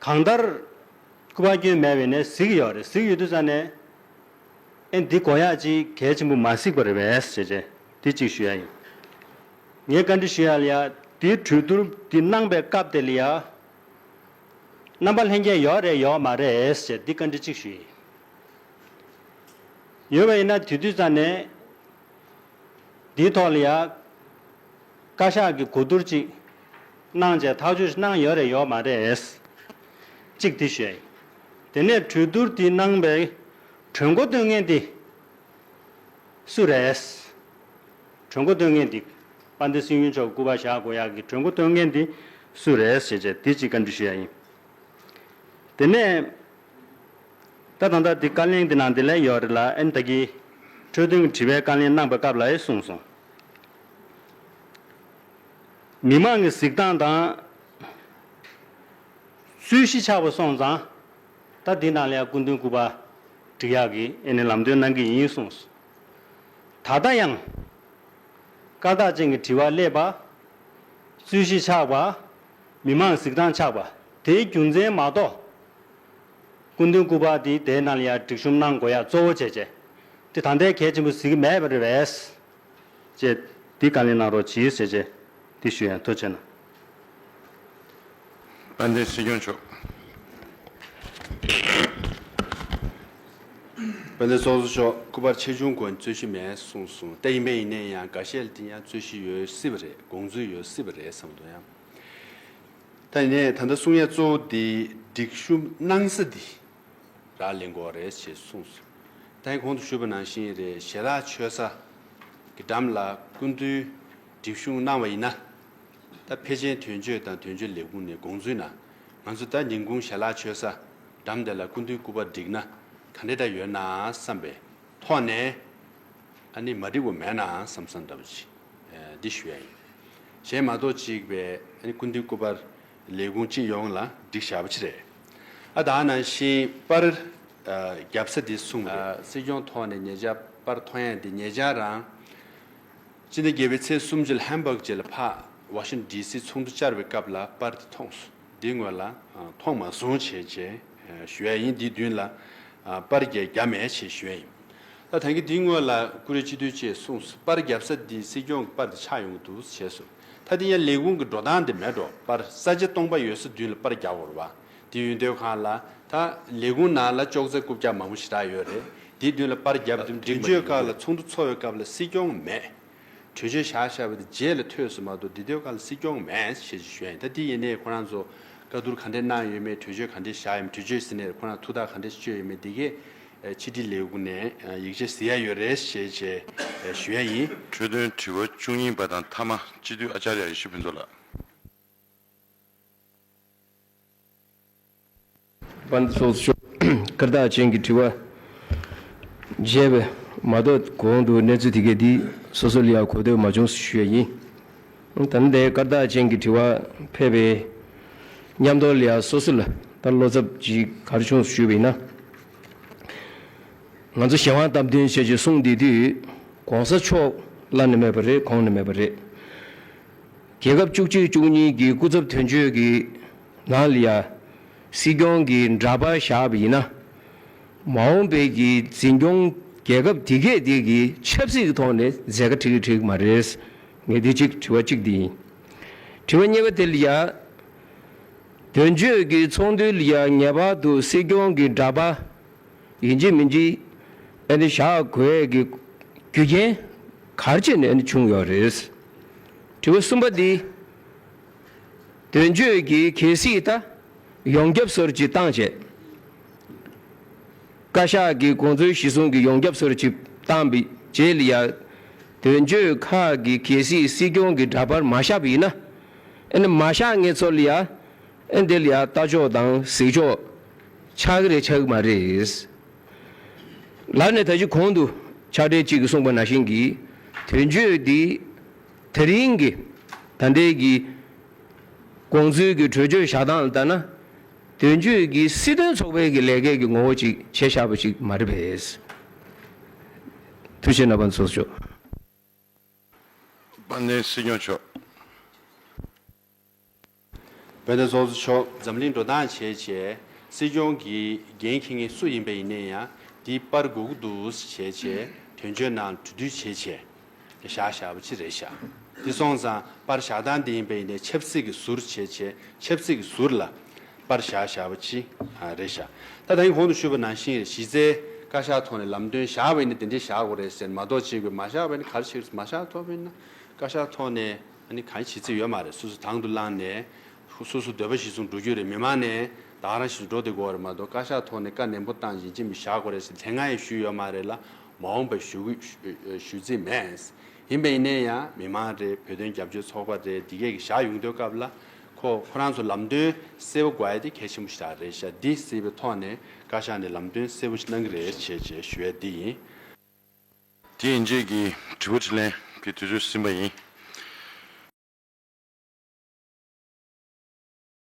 གང་ལྟར། སྐུ་པར་བསྐྱོན་མེད་པ་ཡིན་ནའི་གཟིགས་ཡོད་རེད། གཟིགས་ཡོད་དུས་ཙང་ནས། ཨེ་འདི་དགོས་ཡག་ཅིག་གལ་ཆེན་པོ་མ་གཟིགས་པ་རེད་པས་ཟེར་བྱས་འདི་གཅིག་ཞུ་ཡ་ཡིན། ངས་བཀའ་འདྲི་ཞུ་ཡ་ལ་ཡ་འདིའི་གྲོས་བསྡུར་འདི་གནང་པའི་སྐབས་དེ་ལ་ཡ། རྣམ་པ་ལྷན་རྒྱས་ཡོད་རེད་ཡོད་མ་རེད་ཟེར་འདི་བཀའ་འདྲི་གཅིག་ཞུ་ཡིན། ཡོད་པ་ཡིན་ན་དེ་དུས་ཙང་ནས། འདིའི་ཐོག་ལ་ཡ། བཀའ་ཤག་གིས་གོ་བསྡུར་ཅིག་གནང་བྱས་ཐག་གཅོད་ཅིག་གནང་ཡོད་རེད་ཡོད་མ་རེད། གཅིག་དེ་ཞུ་ཡ་ཡིན། དེ་ནས་གྲོས་བསྡུར་དེ་གནང་པའི་གྲོས་འགོ་འདོན་མཁན་དེ་སུ་རེད། གྲོས་འགོ་འདོན་མཁན་དེ་དཔལ་ལྡན་སྲིད་སྐྱོང་མཆོག་སྐུ་པར་བཞག་དགོས་ཡག་གི་གྲོས་འགོ་འདོན་མཁན་དེ་སུ་རེད་ཟེར་བྱས་དེ་གཅིག་བཀའ་འདྲི་ཞུ་ཡ་ཡིན། དེ་ནས། ད་ད་ལྟ་འདི་བཀའ་ལན་འདི་ནང་འདི་ལན་ཡོད་རེད་ལ། ཨན་ད་གི་འཕྲོས་དོན་གྱི་དྲི་བའི་བཀའ་ལན་གནང་པའི་སྐབས་ལ་ཨེ་གསུངས་སོང་། མི་མང་གི་གཟིགས་སྟངས་དང་། རྩོད་གཞི་ཆགས་པ་སོང་ཙང་། ད་འདི་ནང་ལ་ཡང་སྐུ་མདུན་སྐུ་པར་སྒྲིག་ཡག་གི་ཨེ་ནི་ལམ་སྟོན་གནང་གི་ཡིན་གསུངས་སོང་། ད་ལྟ་ཡང་། སྐར་རྟགས་ཅན་གྱི་དྲི་བ་སླེབས་པ། རྩོད་གཞི་ཆགས་པ། མི་མང་གཟིགས་སྟངས་ཆགས་པ། དེའི་རྒྱུ་མཚན་མ་གཏོགས། སྐུ་མདུན་སྐུ་པར་དེ་དེའི་ནང་ལ་ཡང་སྒྲིག་གཤོམ་གནང་དགོས་ཡ་གཙོ་བོ་བྱས་བྱས། དེ་ད་ལྟའི་གལ་ཆེན་པོ་གཟིགས་ཀྱི་མེད་པ་རེད་པས། ཅེས་འདི་བཀའ་ལན་གནང་རོགས་གྱིས་ཟེར་བྱས་འདི་ཞུ་ཡ། ཐུགས་རྗེ་གནང་། དཔལ་ལྡན་སྲིད་སྐྱོང་མཆོག་དཔལ་ལྡན་ཚོགས་གཙོ་མཆོག་སྐུ་པར་ཆེ་ཆུང་སྐོར་རྩོད་གཞི་མེད་གསུངས་སོང་། ད་ཡིན་པས་ཡིན་ནའི་ཡང་འགའ་ཤས་ལ་དེ་ཡང་རྩོད་གཞི་ཡོད་སྲིད་པ་རེད། དགོངས་ཚུལ་ཡོད་སྲིད་པ་རེད་བསམ་འདུག་ཡང་། ད་ཡིན་ནའི་ད་ལྟ་གསུང་ཡ་གཙོ་བོ་དེ་སྒྲིག་གཞུང་གནང་ས་འདི་རག་ལས་དགོས་རེད་ཅེས་གསུངས་སོང་། ད་ཡིན་གོང་དུ་ཞུས་པ་ནང་བཞིན་རེད། ཞལ་ལག་མཆོད་ས་གི་འགྲམ་ལ་སྐུ་མདུན་སྒྲིག་གཞུང་གནང་བ་ཡིན་ན། ད་ཕལ་ཆེར་དོན་གཅོད་དང་དོན་གཅོད་ལས་ཁུངས་ནས་དགོངས་ཚུལ་ན། ང་ཚོ་ད་ཉིན་གུང་ཞལ་ལག་མཆོད་ས་འགྲམ་དེ་ལ་སྐུ་མདུན་སྐུ་པར་བསྒྲིགས་ན་ག་འདྲ་འདྲ་ཡོད་ན་བསམ་པའི་ཐོག་ནས། ཨ་ནི་མ་འགྲིག་པ་མེད་ན་བསམ་བསམ་འདྲ་པོ་ཅིག་འདི་ཞུ་ཡ་ཡིན། གཞན་མ་གཏོགས་ཅིག་པའི་ཨ་ནི་སྐུ་མདུན་སྐུ་པར་ལས་ཁུངས་སྤྱི་ཡོངས་ལ་བསྒྲིགས་བཞག་པ་ཅིག་རེད། ཨ་ད་ནང་བཞིན་པར་རྒྱབ་ས་འདི་གསུངས་པ་རེད། སྲིད་སྐྱོང་ཐོག་ནས་ཉེ་ཆར་པར་ཐོན་ཡ་འདི་ཉེ་ཆར་རང་སྤྱི་ཟླ་བརྒྱད་པའི་ཚེས་སུམ་ཅུ་ལ་ཧམ་བྷག་ཅིག་ལ་ཕ་ཝ་ཤིང་ཌི་སི་ཚོགས་འདུ་བཅར་བའི་སྐབས་ལ་པར་དེ་མཐོང་སོང་། འདིའི་སྔོན་ལ་མཐོང་མ་སོང་བྱས་བྱས་ཞུ་ཡ་ཡིན། འདིའི་མདུན་ལ་པར་རྒྱག་རྒྱ་མེད་བྱས་ཞུ་ཡ་ཡིན། ད་ད་གིན་འདིའི་སྔོན་ལ་ཀུ་རེ་སྤྱི་འཐུས་ཅེས་གསུངས་སོང་། པར་རྒྱབ་ས་འདི་སྲིད་སྐྱོང་གི་པར་དེ་ཆགས་ཡོང་གི་འདུག་བྱས་སོང་། ད་འདི་ཡང་ལས་ཁུངས་ཀྱི་འགྲོ་སྟངས་དེ་མེད་འགྲོ། པར་ས་ཆ་སྟོང་པ་ཡོད་ས་མདུན་ལ་པར་རྒྱག་དགོས་རེད་པ། དེ་ཡོད་དུས་གང་ལ་ད་ལས་ཁུངས་ནང་ལ་ཅོག་ཙེ་རྐུབ་བཀྱག་མང་པོ་ཞེ་དྲག་ཡོད་རེད། དེའི་མདུན་ལ་པར་རྒྱབ་དུས་དོན་གཅོད་ཁག་ལ་ཚོགས་འདུ་ཚོགས་པའི་སྐབས་ལ་སྲིད་སྐྱོང་མེད། གྲོས་ཆོད་བཞག་བཞག་པ་དེ་རྗེས་ལ་ཐོས་སུ་མ་གཏོགས་འདི་དུས་སྐབས་ལ་སྲིད་སྐྱོང་མེད་ཞེས་ཞུ་ཡ་ཡིན། ད་འདི་ཡིན་ནའི་ཁོ་རང་ཚོ་བཀའ་བསྡུར་ག་འདྲས་གནང་ཡོད་མེད། གྲོས་ཆོད་ག་འདྲས་བཞག་ཡོད་མེད། གྲོས་ཆོད་ཟིན་ནས་ཁོ་རང་ཐུགས་ཐག་ག་འདྲས་གཅོད་ཡོད་མེད། འདི་གས་ཕྱི་དྲིལ་ལས་ཁུངས་ནས་ཡིག་ཆ་གཟིགས་ཡ་ཡོད་རེད་ཞེས་བྱས་ཞུ་ཡ་ཡིན། འཕྲོས་དོན་དྲི་བ་བཅུ་གཉིས་པ་དང་མཐའ་མ་སྤྱི་འཐུས་ཨ་ཅཱརྱ་ཡེ་ཤེས་ཕུན་ཚོགས་ལགས། པ་འདི་ཚོ་ཤོག་བཀར་རྟགས་ཅན་གྱི་དྲི་བ་བརྗེས་པས་མ་གཏོགས་གོང་དུ་གནས་ཚུལ་དེ་གས་འདི་སོ་སོ་ལ་ཡང་གོ་ཐོས་མ་བྱུང་ཞུ་ཡ་ཡིན། ད་ལྟའི་བཀར་རྟགས་ཅན་གྱི་དྲི་བ་ཕེབས་པའི་མཉམ་དུ་ལ་ཡང་སོ་སོ་ལ་ད་བློ་འཚབ་ཅིག་ག་རེ་བྱུང་ཞུས་པ་ཡིན་ན། ང་ཚོ་གཞན་དབང་སྟབས་བསྟུན་བྱས་ཀྱི་གསུངས་བསྡད་དུས་གོང་ས་མཆོག་ལ་ནི་མེད་པ་རེད། གོང་ནས་མེད་པ་རེད། རྒྱལ་ཁབ་བཅུ་གཅིག་བཅུ་གཉིས་ཀྱི་སྐུ་ཚབ་དོན་གཅོད་ཀྱི་ནང་ལ་ཡ་སྲིད་སྐྱོང་གི་འདྲ་པར་བཞག་པ་ཡིན་ན། མ་འོངས་པའི་གི་འཛིན་སྐྱོང་རྒྱལ་ཁབ་དེ་གས་དེ་གི་ཆབ་སྲིད་ཀྱི་ཐོག་ནས་མཛད་དཀའ་འཕྲད་ཀྱི་འཕྲད་ཀྱི་མ་རེད། ངས་འདི་གཅིག་དྲི་བ་གཅིག་འདི་ཡིན། དྲི་བ་གཉིས་པ་དེ་ལ་ཡ། དོན་གཅོད་ཀྱི་ཚོགས་འདུ་ལ་ཡ་ངེས་པར་དུ་སྲིད་སྐྱོང་གི་འདྲ་པར་ཡིན་གཅིག་མིན་གཅིག་ཨ་ནི་བཞག་དགོས་ཀྱི་རྒྱུ་རྐྱེན་ག་རེ་བྱས་ནས་ཨ་ནི་བྱུང་ཡོད་རེད། དྲི་བ་གསུམ་པ་འདི། དོན་གཅོད་ཀྱིས་གལ་སྲིད་ད་ཡོངས་ཁྱབ་སོར་ཅིག་བཏང་བྱས། བཀའ་ཤག་གི་དགོངས་ཚུལ་གཞིར་བཟུང་གི་ཡོངས་ཁྱབ་སོར་ཅིག་བཏང་བའི་རྗེས་ལ་ཡ། དོན་གཅོད་ཁག་གིས་གལ་སྲིད་སྲིད་སྐྱོང་གི་འདྲ་པར་མ་བཞག་པ་ཡིན་ན། ཨ་ནི་མ་བཞག་མཁན་ཚོ་ལ་ཡ། ཨ་འདི་ལ་ཡ་ལྟ་ཕྱོགས་དང་གཟིགས་ཕྱོགས་ཆགས་ཀྱི་རེད་ཆགས་ཀྱི་མ་རེད། ལར་ནས་ད་ཅི་གོང་དུ་ཕྱག་སྦྲེལ་གཅིག་གིས་གསུངས་པ་ནང་བཞིན་གྱི་དོན་གཅོད་འདི་དེ་རིང་གི་ད་ལྟའི་གི་དགོངས་ཚུལ་གྱི་གྲོས་ཆོད་བཞག་སྟངས་ལ་ལྟ་ན། དོན་གཅོད་ཀྱིས་སྲིད་དོན་ཚོགས་པའི་གི་ལས་ཀའི་གི་ངོ་བོ་ཅིག་བྱས་བཞག་པ་ཅིག་མ་རེད་པས། ཐུགས་རྗེ་གནང་། དཔལ་ལྡན་སྲིད་སྐྱོང་མཆོག་དཔལ་ལྡན་ཚོགས་གཙོ་མཆོག་འཛམ་གླིང་འགྲོ་སྟངས་བྱས་བྱས་སྲིད་སྐྱོང་གི་འགན་འཁྱེར་མཁན་སུ་ཡིན་པ་ཡིན་ནའི་ཡང་འདི་པར་དགོས་ཀྱི་འདུག་བྱས་བྱས་དོན་གཅོད་ནང་གྲོས་བསྡུར་བྱས་བྱས། བཞག་བཞག་པ་ཅིག་རེད་ཤག་དེ་སོང་ཙང་པར་བཞག་སྟངས་དེ་ཡིན་པ་ཡིན་ནའི་ཆབ་སྲིད་ཀྱི་ཟུར་བྱས་བྱས་ཆབ་སྲིད་ཀྱི་ཟུར་ལ་པར་བཞག་བཞག་པ་ཅིག་རེད་ཤག་ད་ད་ཡིན་གོང་དུ་ཞུས་པ་ནང་བཞིན་གཞི་རྩའི་བཀའ་ཤག་ཐོག་ནས་ལམ་སྟོན་བཞག་པ་ཡིན་ན་དེ་འདྲས་བཞག་དགོས་རེད་ཟེར་མ་གཏོགས་ཅིག་གི་མ་བཞག་པ་ཡིན་ན་ག་རེ་བྱེད་དགོས་མ་བཞག་ཐུབ་པ་ཡིན་ན་བཀའ་ཤག་ཐོག་ནས་ཨ་ནི་གང་བྱེད་རྩིས་ཡོད་མ་རེད། སོ་སོ་དང་དུ་བླངས་ནས། སོ་སོ་འདོད་པ་གཞིར་བཟུང་འགྲོ་རྒྱུ་རེད། མི་མང་ནས་ད་ག་རང་གཞིར་བཟུང་འགྲོ་བསྡད་དགོས་པ་རེད་མ་གཏོགས་བཀའ་ཤག་ཐོག་ནས་བཀའ་ནན་པོ་བཏང་ཡིན་གཅིག་མིན་བཞག་དགོས་རེད་ཟེར་དེ་སྔ་ཡང་ཞུས་ཡོད་མ་རེད་ལ་མ་འོངས་པ་ཞུ་གི་ཞུ་རྩིས་མེད། ཡིན་པ་ཡིན་ནའི་ཡང་མི་མང་རེད། བོད་དོན་རྒྱབ་སྐྱོར་ཚོགས་པ་རེད། འདི་གས་ཀྱི་བཞག་ཡོང་དུས་སྐབས་ལ་ཁོ་ཁོ་རང་ཚོ་ལམ་སྟོན་གསལ་པོ་དགོས་ཡ་དེ་གལ་ཆེན་པོ་ཞིག་རེད་ཤག་འདི་གསལ་པའི་ཐོག་ནས་བཀའ་ཤག་ནས་ལམ་སྟོན་གསལ་པོ་ཞིག་གནང་གི་རེད་བྱས་བྱས་ཞུ་ཡ་འདི་ཡིན། དེ་ཡིན་རྗེས་ཀྱི་དྲི་བ་དྲིས་ལན་གྱི་དུས་ཚོད་ཟིན་པ་ཡིན།